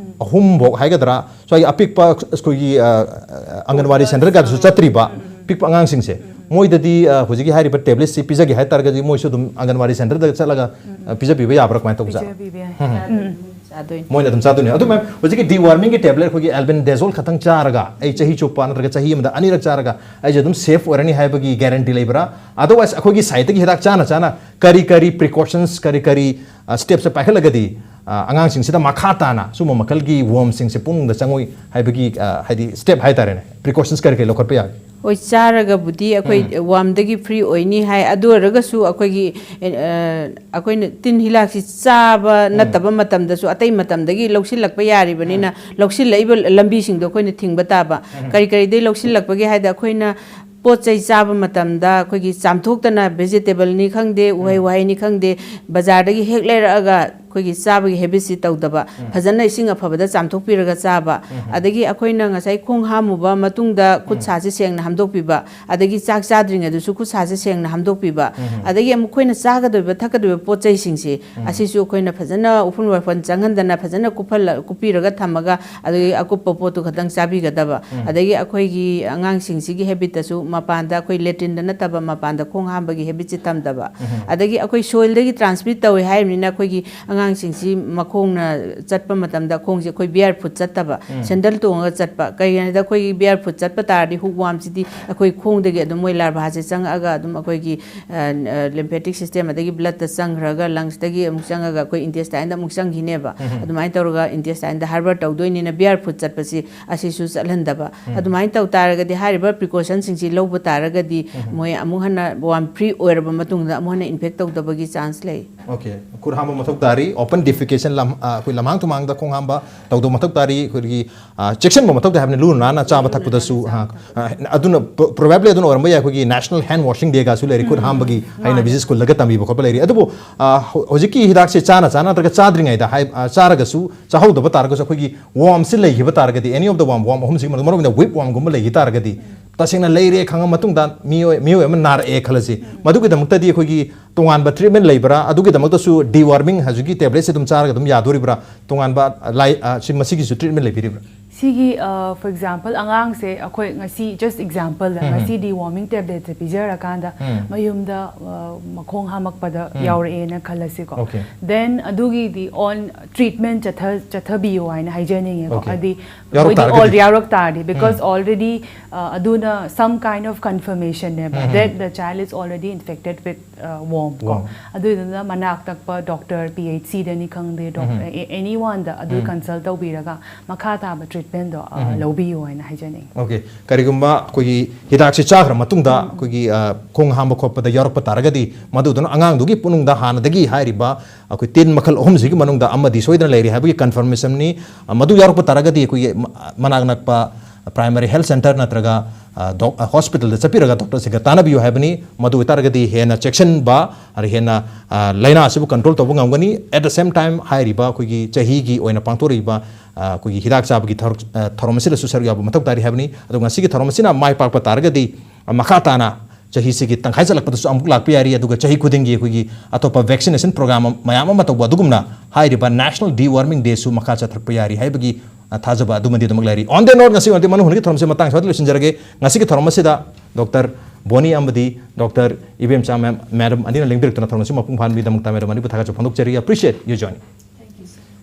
ꯑꯍꯨꯝꯐꯧ ꯍꯥꯏꯒꯗ꯭ꯔꯥ, ꯁ꯭ꯋꯥꯏꯒꯤ ꯑꯄꯤꯛꯄ ꯑꯩꯈꯣꯏꯒꯤ, ꯑ, ꯑ, ꯑꯪꯒꯟꯋꯥꯗꯤ ꯁꯦꯟꯇꯔꯒꯗꯁꯨ ꯆꯠꯇ꯭ꯔꯤꯕ ꯄꯤꯛꯄ ꯑꯉꯥꯡꯁꯤꯡꯁꯦ, ꯃꯣꯏꯗꯗꯤ, ꯑ, ꯍꯧꯖꯤꯛꯀꯤ ꯍꯥꯏꯔꯤꯕ ꯇꯦꯕ꯭ꯂꯦꯠꯁꯤ ꯄꯤꯖꯒꯦ ꯍꯥꯏ ꯇꯥꯔꯒꯗꯤ ꯃꯣꯏꯁꯨ ꯑꯗꯨꯝ ꯑꯪꯒꯟꯋꯥꯗꯤ ꯁꯦꯟꯇꯔꯗ ꯆꯠꯂꯒ, ꯑ, ꯄꯤꯖꯕꯤꯕ ꯌꯥꯕ꯭ꯔꯥ, ꯀꯃꯥꯏꯅ ꯇꯧꯕꯖꯥꯠꯅꯣ? ꯄꯤꯖꯕꯤꯕ ꯌꯥꯏ꯫ ꯎꯝ꯫ ꯆꯥꯗꯣꯏꯅꯤ꯫ ꯃꯣꯏꯅ ꯑꯗꯨꯝ ꯆꯥꯗꯣꯏꯅꯦ꯫ ꯑꯗꯨ ꯃꯦꯝ, ꯍꯧꯖꯤꯛꯀꯤ ꯗꯤꯋꯥꯔꯃꯤꯡꯒꯤ ꯇꯦꯕ꯭ꯂꯦꯠ ꯑꯩꯈꯣꯏꯒꯤ ꯑꯦꯜꯕꯦꯟꯗꯦꯖꯣꯜ ꯈꯛꯇꯪ ꯆꯥꯔꯒ ꯑꯩ ꯆꯍꯤ ꯆꯨꯞꯄ ꯅꯠꯇ꯭ꯔꯒ ꯆꯍꯤ ꯑꯃꯗ ꯑꯅꯤꯔꯛ ꯆꯥꯔꯒ ꯑꯩꯁꯦ ꯑꯗꯨꯝ ꯁꯦꯐ ꯑꯣꯏꯔꯅꯤ ꯍꯥꯏꯕꯒꯤ ꯒꯦꯔꯦꯟꯇꯤ ꯂꯩꯕ꯭ꯔꯥ? Otherwise ꯑꯩꯈꯣꯏꯒꯤ ꯁꯥꯏꯠꯇꯒꯤ ꯍꯤꯗꯥꯛ ꯆꯥꯅ ꯆꯥꯅ ꯀꯔꯤ ꯀꯔꯤ ꯄ꯭ꯔꯤꯀꯣꯁꯟꯁ, ꯀꯔꯤ ꯀꯔꯤ, ꯑ, ꯁ꯭ꯇꯦꯞꯁꯦ ꯄꯥꯏꯈꯠꯂꯒꯗꯤ, ꯑ, ꯑꯉꯥꯡꯁꯤꯡꯁꯤꯗ ꯃꯈꯥ ꯇꯥꯅ ꯁꯨꯝꯕ ꯃꯈꯜꯒꯤ ꯋꯣꯔꯝꯁꯤꯡꯁꯦ ꯄꯨꯛꯅꯤꯡꯗ ꯆꯪꯉꯣꯏ ꯍꯥꯏꯕꯒꯤ, ꯑ, ꯍꯥꯏꯗꯤ ꯁ꯭ꯇꯦꯞ ꯍꯥꯏꯇꯥꯔꯦꯅꯦ, ꯄ꯭ꯔꯤꯀꯣꯁꯟꯁ ꯀꯔꯤ ꯀꯔꯤ ꯂꯧꯈꯠꯄ ꯌꯥꯒꯦ? ꯍꯣꯏ, ꯆꯥꯔꯒꯕꯨꯗꯤ ꯑꯩꯈꯣꯏ ꯎꯝ꯫ ꯋꯥꯔꯝꯗꯒꯤ ꯐ꯭ꯔꯤ ꯑꯣꯏꯅꯤ ꯍꯥꯏ, ꯑꯗꯨ ꯑꯣꯏꯔꯒꯁꯨ ꯑꯩꯈꯣꯏꯒꯤ, ꯑꯦ, ꯑ, ꯑꯩꯈꯣꯏꯅ ꯇꯤꯟ ꯍꯤꯗꯥꯛꯁꯤ ꯆꯥꯕ ꯎꯝ꯫ ꯅꯠꯇꯕ ꯃꯇꯝꯗꯁꯨ ꯑꯇꯩ ꯃꯇꯝꯗꯒꯤ ꯂꯧꯁꯤꯜꯂꯛꯄ ꯌꯥꯔꯤꯕꯅꯤꯅ, ꯎꯝ꯫ ꯂꯧꯁꯤꯜꯂꯛꯏꯕ ꯂꯝꯕꯤꯁꯤꯡꯗꯣ ꯑꯩꯈꯣꯏꯅ ꯊꯤꯡꯕ ꯇꯥꯕ꯫ ꯎꯝ꯫ ꯀꯔꯤ ꯀꯔꯤꯗꯩ ꯂꯧꯁꯤꯜꯂꯛꯄꯒꯦ ꯍꯥꯏꯗ, ꯑꯩꯈꯣꯏꯅ ꯄꯣꯠ ꯆꯩ ꯆꯥꯕ ꯃꯇꯝꯗ ꯑꯩꯈꯣꯏꯒꯤ ꯆꯥꯝꯊꯣꯛꯇꯅ, ꯚꯦꯖꯤꯇꯦꯕꯜꯅꯤ ꯈꯪꯗꯦ, ꯎꯍꯩ ꯎꯝ꯫ ꯋꯥꯍꯩꯅꯤ ꯈꯪꯗꯦ, ꯕꯖꯥꯔꯗꯒꯤ ꯍꯦꯛ ꯂꯩꯔꯛꯑꯒ ꯑꯩꯈꯣꯏꯒꯤ ꯆꯥꯕꯒꯤ ꯍꯦꯕꯤꯠꯁꯤ ꯇꯧꯗꯕ, ꯎꯝ꯫ ꯐꯖꯅ ꯏꯁꯤꯡ ꯑꯐꯕꯗ ꯆꯥꯝꯊꯣꯛꯄꯤꯔꯒ ꯆꯥꯕ, ꯎꯝ꯫ ꯑꯗꯒꯤ ꯑꯩꯈꯣꯏꯅ ꯉꯁꯥꯏ ꯈꯣꯡ ꯍꯥꯝꯃꯨꯕ ꯃꯇꯨꯡꯗ ꯈꯨꯠ ꯎꯝ꯫ ꯁꯥꯁꯦ ꯁꯦꯡꯅ ꯍꯥꯝꯗꯣꯛꯄꯤꯕ, ꯑꯗꯒꯤ ꯆꯥꯛ ꯆꯥꯗ꯭ꯔꯤꯉꯩꯗꯁꯨ ꯈꯨꯠ ꯁꯥꯁꯦ ꯁꯦꯡꯅ ꯍꯥꯝꯗꯣꯛꯄꯤꯕ, ꯎꯝ꯫ ꯑꯗꯒꯤ ꯑꯃꯨꯛ ꯑꯩꯈꯣꯏꯅ ꯆꯥꯒꯗꯧꯔꯤꯕ ꯊꯛꯀꯗꯧꯔꯤꯕ ꯄꯣꯠ ꯆꯩꯁꯤꯡꯁꯦ, ꯎꯝ꯫ ꯑꯁꯤꯁꯨ ꯑꯩꯈꯣꯏꯅ ꯐꯖꯅ ꯎꯐꯨꯟ ꯋꯥꯏꯐꯨꯟ ꯆꯪꯍꯟꯗꯅ ꯐꯖꯅ ꯀꯨꯞꯍꯜꯂ-, ꯀꯨꯞꯄꯤꯔꯒ ꯊꯝꯃꯒ, ꯑꯗꯒꯤ ꯑꯀꯨꯞꯄ ꯄꯣꯠꯇꯨ ꯈꯛꯇꯪ ꯆꯥꯕꯤꯒꯗꯕ, ꯎꯝ꯫ ꯑꯗꯒꯤ ꯑꯩꯈꯣꯏꯒꯤ ꯑꯉꯥꯡꯁꯤꯡꯁꯤꯒꯤ ꯍꯦꯕꯤꯠꯇꯁꯨ ꯃꯄꯥꯟꯗ ꯑꯩꯈꯣꯏ ꯂꯦꯇ꯭ꯔꯤꯟꯗ ꯅꯠꯇꯕ ꯃꯄꯥꯟꯗ ꯈꯣꯡ ꯍꯥꯝꯕꯒꯤ ꯍꯦꯕꯤꯠꯁꯦ ꯊꯝꯗꯕ, ꯎꯝ꯫ ꯑꯗꯒꯤ ꯑꯩꯈꯣꯏ ꯁꯣꯏꯜꯗꯒꯤ ꯇ꯭ꯔꯥꯟꯁꯃꯤꯠ ꯇꯧꯏ ꯍꯥꯏꯔꯤꯕꯅꯤꯅ ꯑꯩꯈꯣꯏꯒꯤ ꯑꯉꯥꯡ ꯑꯉꯥꯡꯁꯤꯡꯁꯤ ꯃꯈꯣꯡꯅ ꯆꯠꯄ ꯃꯇꯝꯗ ꯈꯣꯡꯁꯦ ꯑꯩꯈꯣꯏ ꯕꯤꯌꯔ ꯐꯨꯠ ꯆꯠꯇꯕ, ꯁꯦꯟꯗꯜ ꯇꯣꯡꯉꯒ ꯆꯠꯄ꯫ ꯀꯩꯒꯤꯅꯣ ꯍꯥꯏꯗ ꯑꯩꯈꯣꯏꯒꯤ ꯕꯤꯌꯔ ꯐꯨꯠ ꯆꯠꯄ ꯇꯥꯔꯗꯤ ꯍꯨꯛ ꯋꯥꯝꯁꯤꯗꯤ ꯑꯩꯈꯣꯏ ꯈꯣꯡꯗꯒꯤ ꯑꯗꯨꯝ ꯃꯣꯏ ꯂꯥꯔꯚꯥꯁꯦ ꯆꯪꯉꯛꯑꯒ ꯑꯗꯨꯝ ꯑꯩꯈꯣꯏꯒꯤ ꯂꯤꯝꯐꯦꯇꯤꯛ ꯁꯤꯁꯇꯦꯝ ꯑꯗꯒꯤ ꯕ꯭ꯂꯠꯇ ꯆꯪꯈ꯭ꯔꯒ ꯂꯪꯁꯇꯒꯤ ꯑꯃꯨꯛ ꯆꯪꯉꯒ ꯑꯩꯈꯣꯏ ꯏꯟꯇꯦꯁꯇꯥꯏꯟꯗ ꯑꯃꯨꯛ ꯆꯪꯈꯤꯅꯦꯕ꯫ ꯑꯗꯨꯃꯥꯏꯅ ꯇꯧꯔꯒ ꯏꯟꯇꯦꯁꯇꯥꯏꯟꯗ ꯍꯥꯔꯕꯔ ꯇꯧꯗꯣꯏꯅꯤꯅ ꯕꯤꯌꯔ ꯐꯨꯠ ꯆꯠꯄꯁꯤ ꯑꯁꯤꯁꯨ ꯆꯠꯍꯟꯗꯕ꯫ ꯑꯗꯨꯃꯥꯏꯅ ꯇꯧ ꯇꯥꯔꯒꯗꯤ ꯍꯥꯏꯔꯤꯕ ꯄ꯭ꯔꯤꯀꯣꯁꯟꯁꯤꯡꯁꯤ ꯂꯧꯕ ꯇꯥꯔꯒꯗꯤ ꯃꯣꯏ ꯑꯃꯨꯛ ꯍꯟꯅ ꯋꯥꯝ ꯐ꯭ꯔꯤ ꯑꯣꯏꯔꯕ ꯃꯇꯨꯡꯗ ꯑꯃꯨꯛ ꯍꯟꯅ ꯏꯟꯐꯦꯛ ꯇꯧꯗꯕꯒꯤ ꯆꯥꯟꯁ ꯂꯩ꯫ ꯑꯣꯀꯦ꯫ ꯈꯨꯠ ꯍꯥꯝꯕ ꯃꯊꯧ ꯇꯥꯔꯤ, ꯑꯣꯄꯟ ꯗꯤꯐꯤꯀꯦꯁꯟ, ꯑꯩꯈꯣꯏ ꯂꯝꯍꯥꯡ ꯇꯨꯃꯥꯡꯗ ꯈꯣꯡ ꯍꯥꯝꯕ ꯇꯧꯗꯕ ꯃꯊꯧ ꯇꯥꯔꯤ꯫ ꯑꯩꯈꯣꯏꯒꯤ ꯑ, ꯆꯦꯛꯁꯤꯟꯕ ꯃꯊꯧ ꯇꯥꯏ ꯍꯥꯏꯕꯅꯤ, ꯂꯨꯅ ꯅꯥꯟꯅ ꯆꯥꯕ ꯊꯛꯄꯗꯁꯨ꯫ ꯑ, ꯑ, ꯑꯗꯨꯅ ꯄ꯭ꯔꯣꯕꯦꯕ꯭ꯂꯤ ꯑꯗꯨꯅ ꯑꯣꯏꯔꯝꯕ ꯌꯥꯏ ꯑꯩꯈꯣꯏꯒꯤ ꯅꯦꯁꯅꯦꯜ ꯍꯦꯟ ꯋꯥꯁꯤꯡ ꯗꯦꯒꯁꯨ ꯂꯩꯔꯤ, ꯈꯨꯠ ꯍꯥꯝꯕꯒꯤ ꯍꯩꯅꯕꯤꯁꯦ ꯁ꯭ꯀꯨꯜꯗꯒ ꯇꯝꯕꯤꯕ ꯈꯣꯠꯄ ꯂꯩꯔꯤ꯫ ꯑꯗꯨꯕꯨ ꯑ, ꯍꯧ- ꯍꯧꯖꯤꯛꯀꯤ ꯍꯤꯗꯥꯛꯁꯦ ꯆꯥꯅ ꯆꯥꯅ ꯅꯠꯇ꯭ꯔꯒ ꯆꯥꯗ꯭ꯔꯤꯉꯩꯗ ꯍꯥꯏ ꯑ, ꯆꯥꯔꯒꯁꯨ, ꯆꯥꯍꯧꯗꯕ ꯇꯥꯔꯒꯁꯨ ꯑꯩꯈꯣꯏꯒꯤ ꯋꯥꯝꯁꯦ ꯂꯩꯈꯤꯕ ꯇꯥꯔꯒꯗꯤ, any of the warm, warm ꯑꯍꯨꯝꯁꯤꯒꯤ ꯃꯅꯨꯡꯗ ꯃꯔꯨꯑꯣꯏꯅ ꯋꯤꯛ ꯋꯥꯝꯒꯨꯝꯕ ꯂꯩꯈꯤ ꯇꯥꯔꯒꯗꯤ, ꯇꯁꯦꯡꯅ ꯂꯩꯔꯦ ꯈꯪꯉ ꯃꯇꯨꯡꯗ ꯃꯤꯑꯣꯏ ꯃꯤꯑꯣꯏ ꯑꯃ ꯅꯥꯔꯛꯑꯦ ꯈꯜꯂꯁꯤ, ꯃꯗꯨꯒꯤꯗꯃꯛꯇꯗꯤ ꯑꯩꯈꯣꯏꯒꯤ ꯇꯣꯉꯥꯟꯕ ꯇ꯭ꯔꯤꯠꯃꯦꯟ ꯂꯩꯕ꯭ꯔꯥ? ꯑꯗꯨꯒꯤꯗꯃꯛꯇꯁꯨ ꯗꯤꯋꯥꯔꯃꯤꯡ ꯍꯧꯖꯤꯛꯀꯤ ꯇꯦꯕ꯭ꯂꯦꯠꯁꯦ ꯑꯗꯨꯝ ꯆꯥꯔꯒ ꯑꯗꯨꯝ ꯌꯥꯗꯣꯔꯤꯕ꯭ꯔꯥ? ꯇꯣꯉꯥꯟꯕ ꯂꯥꯏ ꯑ, ꯁꯤ ꯃꯁꯤꯒꯤꯁꯨ ꯇ꯭ꯔꯤꯠꯃꯦꯟ ꯂꯩꯕꯤꯔꯤꯕ꯭ꯔꯥ? ꯁꯤꯒꯤ ꯐꯣꯔ ꯑꯦꯛꯖꯥꯝꯄꯜ ꯑꯉꯥꯡꯁꯦ ꯑꯩꯈꯣꯏ ꯉꯁꯤ ꯖꯁ ꯑꯦꯛꯖꯥꯝꯄꯜꯗ ꯉꯁꯤ ꯗꯤꯋꯥꯔꯃꯤꯡ ꯇꯦꯕ꯭ꯂꯦꯠꯁꯦ ꯄꯤꯖꯔꯀꯥꯟꯗ ꯃꯌꯨꯝꯗ ꯑ, ꯃꯈꯣꯡ ꯍꯥꯝꯃꯛꯄꯗ ꯌꯥꯎꯔꯛꯑꯦꯅ ꯈꯜꯂꯁꯤꯀꯣ꯫ Okay. ꯗꯦꯟ ꯑꯗꯨꯒꯤꯗꯤ ꯑꯣꯟ ꯇ꯭ꯔꯤꯠꯃꯦꯟ ꯆꯠꯊ ꯆꯠꯊꯕꯤꯌꯨ ꯍꯥꯏꯅ ꯍꯥꯏꯖꯅꯤꯡꯉꯦꯀꯣ꯫ Okay. ꯍꯥꯏꯗꯤ ꯌꯥꯎꯔꯛ ꯃꯣꯏꯗꯤ ꯇꯥꯔꯒꯗꯤ? ꯑꯣꯜ ꯌꯥꯎꯔꯛ ꯇꯥꯔꯗꯤ, because already ꯑꯗꯨꯅ some kind of confirmationꯅꯦꯕ that the child is already infected with worm ꯀꯣ꯫ Worm. ꯑꯗꯨꯗꯨꯅ ꯃꯅꯥꯛ ꯅꯛꯄ ꯗꯣꯛꯇꯔ ꯄꯤ ꯑꯩꯆ ꯁꯤꯗꯅꯤ ꯈꯪꯗꯦ, ꯑꯦꯅꯤ ꯋꯥꯟꯗ ꯑꯗꯨ ꯀꯟꯁꯜ ꯇꯧꯕꯤꯔꯒ ꯃꯈꯥ ꯇꯥꯕ ꯇ꯭ꯔꯤꯠꯃꯦꯟꯗꯣ ꯂꯧꯕꯤꯌꯨ ꯍꯥꯏꯅ ꯍꯥꯏꯖꯅꯤꯡꯉꯤ꯫ ꯑꯣꯀꯦ꯫ ꯀꯔꯤꯒꯨꯝꯕ ꯑꯩꯈꯣꯏꯒꯤ ꯍꯤꯗꯥꯛꯁꯦ ꯆꯥꯈ꯭ꯔ ꯃꯇꯨꯡꯗ ꯑꯩꯈꯣꯏꯒꯤ ꯑ, ꯈꯣꯡ ꯍꯥꯝꯕ ꯈꯣꯠꯄꯗ ꯌꯥꯎꯔꯛꯄ ꯇꯥꯔꯒꯗꯤ, ꯃꯗꯨꯗꯨꯅ ꯑꯉꯥꯡꯗꯨꯒꯤ ꯄꯨꯛꯅꯨꯡꯗ ꯍꯥꯟꯅꯗꯒꯤ ꯍꯥꯏꯔꯤꯕ ꯑꯩꯈꯣꯏ ꯇꯤꯟ ꯃꯈꯜ ꯑꯍꯨꯝꯁꯤꯒꯤ ꯃꯅꯨꯡꯗ ꯑꯃꯗꯤ ꯁꯣꯏꯗꯅ ꯂꯩꯔꯤ ꯍꯥꯏꯕꯒꯤ ꯀꯟꯐꯔꯃꯦꯁꯟꯅꯤ꯫ ꯑ, ꯃꯗꯨ ꯌꯥꯎꯔꯛꯄ ꯇꯥꯔꯒꯗꯤ ꯑꯩꯈꯣꯏꯒꯤ ꯃ- ꯃꯅꯥꯛ ꯅꯛꯄ ꯄ꯭ꯔꯥꯏꯃꯥꯔꯤ ꯍꯦꯜꯊ ꯁꯦꯟꯇꯔ ꯅꯠꯇ꯭ꯔꯒ ꯑ, ꯗꯣꯛ- ꯑ, ꯍꯣꯁꯄꯤꯇꯥꯜꯗ ꯆꯠꯄꯤꯔꯒ ꯗꯣꯛꯇꯔꯁꯤꯡꯒ ꯇꯥꯟꯅꯕꯤꯌꯨ ꯍꯥꯏꯕꯅꯤ꯫ ꯃꯗꯨ ꯑꯣꯏꯇꯥꯔꯒꯗꯤ ꯍꯦꯟꯅ ꯆꯦꯛꯁꯤꯟꯕ, ꯑꯗ ꯍꯦꯟꯅ ꯑ, ꯂꯥꯏꯅꯥ ꯑꯁꯤꯕꯨ ꯀꯟꯇ꯭ꯔꯣꯜ ꯇꯧꯕ ꯉꯝꯒꯅꯤ꯫ At the same time, ꯍꯥꯏꯔꯤꯕ ꯑꯩꯈꯣꯏꯒꯤ ꯆꯍꯤꯒꯤ ꯑꯣꯏꯅ ꯄꯥꯡꯊꯣꯔꯛꯏꯕ ꯑ, ꯑꯩꯈꯣꯏꯒꯤ ꯍꯤꯗꯥꯛ ꯆꯥꯕꯒꯤ ꯊꯧꯔ- ꯑ, ꯊꯧꯔꯝ ꯑꯁꯤꯗꯁꯨ ꯁꯔꯨꯛ ꯌꯥꯕ ꯃꯊꯧ ꯇꯥꯔꯤ ꯍꯥꯏꯕꯅꯤ꯫ ꯑꯗꯣ ꯉꯁꯤꯒꯤ ꯊꯧꯔꯝ ꯑꯁꯤꯅ ꯃꯥꯏ ꯄꯥꯛꯄ ꯇꯥꯔꯒꯗꯤ, ꯑ, ꯃꯈꯥ ꯇꯥꯅ ꯆꯍꯤꯁꯤꯒꯤ ꯇꯪꯈꯥꯏ ꯆꯠꯂꯛꯄꯗꯁꯨ ꯑꯃꯨꯛ ꯂꯥꯛꯄ ꯌꯥꯔꯤ꯫ ꯑꯗꯨꯒ ꯆꯍꯤ ꯈꯨꯗꯤꯡꯒꯤ ꯑꯩꯈꯣꯏꯒꯤ ꯑꯇꯣꯞꯄ ꯚꯦꯛꯁꯤꯅꯦꯁꯟ ꯄ꯭ꯔꯣꯒ꯭ꯔꯥꯝ ꯃꯌꯥꯝ ꯑꯃ ꯇꯧꯕ ꯑꯗꯨꯒꯨꯝꯅ ꯍꯥꯏꯔꯤꯕ ꯅꯦꯁꯅꯦꯜ ꯗꯤꯋꯥꯔꯃꯤꯡ ꯗꯦꯁꯨ ꯃꯈꯥ ꯆꯠꯊꯔꯛꯄ ꯌꯥꯔꯤ ꯍꯥꯏꯕꯒꯤ ꯊꯥꯖꯕ ꯑꯗꯨꯃꯗꯤ ꯑꯗꯨꯃꯛ ꯂꯩꯔꯤ꯫ On that note, ꯉꯁꯤ ꯑꯣꯏꯅꯗꯤ ꯃꯅꯨꯡ ꯍꯨꯠꯅꯒꯤ ꯊꯧꯔꯝꯁꯤ ꯃꯇꯥꯡ ꯁ꯭ꯋꯥꯏꯗ ꯂꯣꯏꯁꯤꯟꯖꯔꯒꯦ꯫ ꯉꯁꯤꯒꯤ ꯊꯧꯔꯝ ꯑꯁꯤꯗ ꯗꯣꯛꯇꯔ ꯕꯣꯅꯤ ꯑꯃꯗꯤ ꯗꯣꯛꯇꯔ ꯏꯕꯦꯝꯆꯥ ꯃꯦꯝ, ꯃꯦꯗꯝ ꯑꯅꯤꯅ ꯂꯦꯡꯕꯤꯔꯛꯇꯨꯅ ꯊꯧꯔꯝ ꯑꯁꯤ ꯃꯄꯨꯡ ꯐꯥꯍꯟꯕꯤꯗꯃꯛꯇ ꯃꯦꯗꯝ ꯑꯅꯤꯕꯨ ꯊꯥꯒꯠꯆꯕ ꯐꯣꯡꯗꯣꯛꯆꯔꯤ꯫ Appreciate you joining.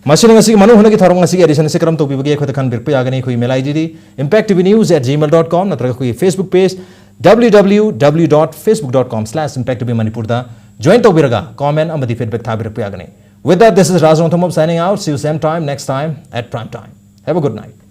ꯃꯁꯤꯅ ꯉꯁꯤꯒꯤ ꯃꯅꯨꯡ ꯍꯨꯠꯅꯒꯤ ꯊꯧꯔꯝ ꯉꯁꯤꯒꯤ edition ꯑꯁꯤ ꯀꯔꯝ ꯇꯧꯕꯤꯕꯒꯦ ꯑꯩꯈꯣꯏꯗ ꯈꯟꯕꯤꯔꯛꯄ ꯌꯥꯒꯅꯤ꯫ ꯑꯩꯈꯣꯏꯒꯤ email I D D impact T V news at gmail dot com ꯅꯠꯇ꯭ꯔꯒ ꯑꯩꯈꯣꯏꯒꯤ Facebook page W W W dot facebook dot com slash impact T V Manipur ꯗ join ꯇꯧꯕꯤꯔꯒ comment ꯑꯃꯗꯤ feedback ꯊꯥꯕꯤꯔꯛꯄ ꯌꯥꯒꯅꯤ꯫ With that, this is Raj Rongthangmop signing out. See you same time next time at prime time. Have a good night.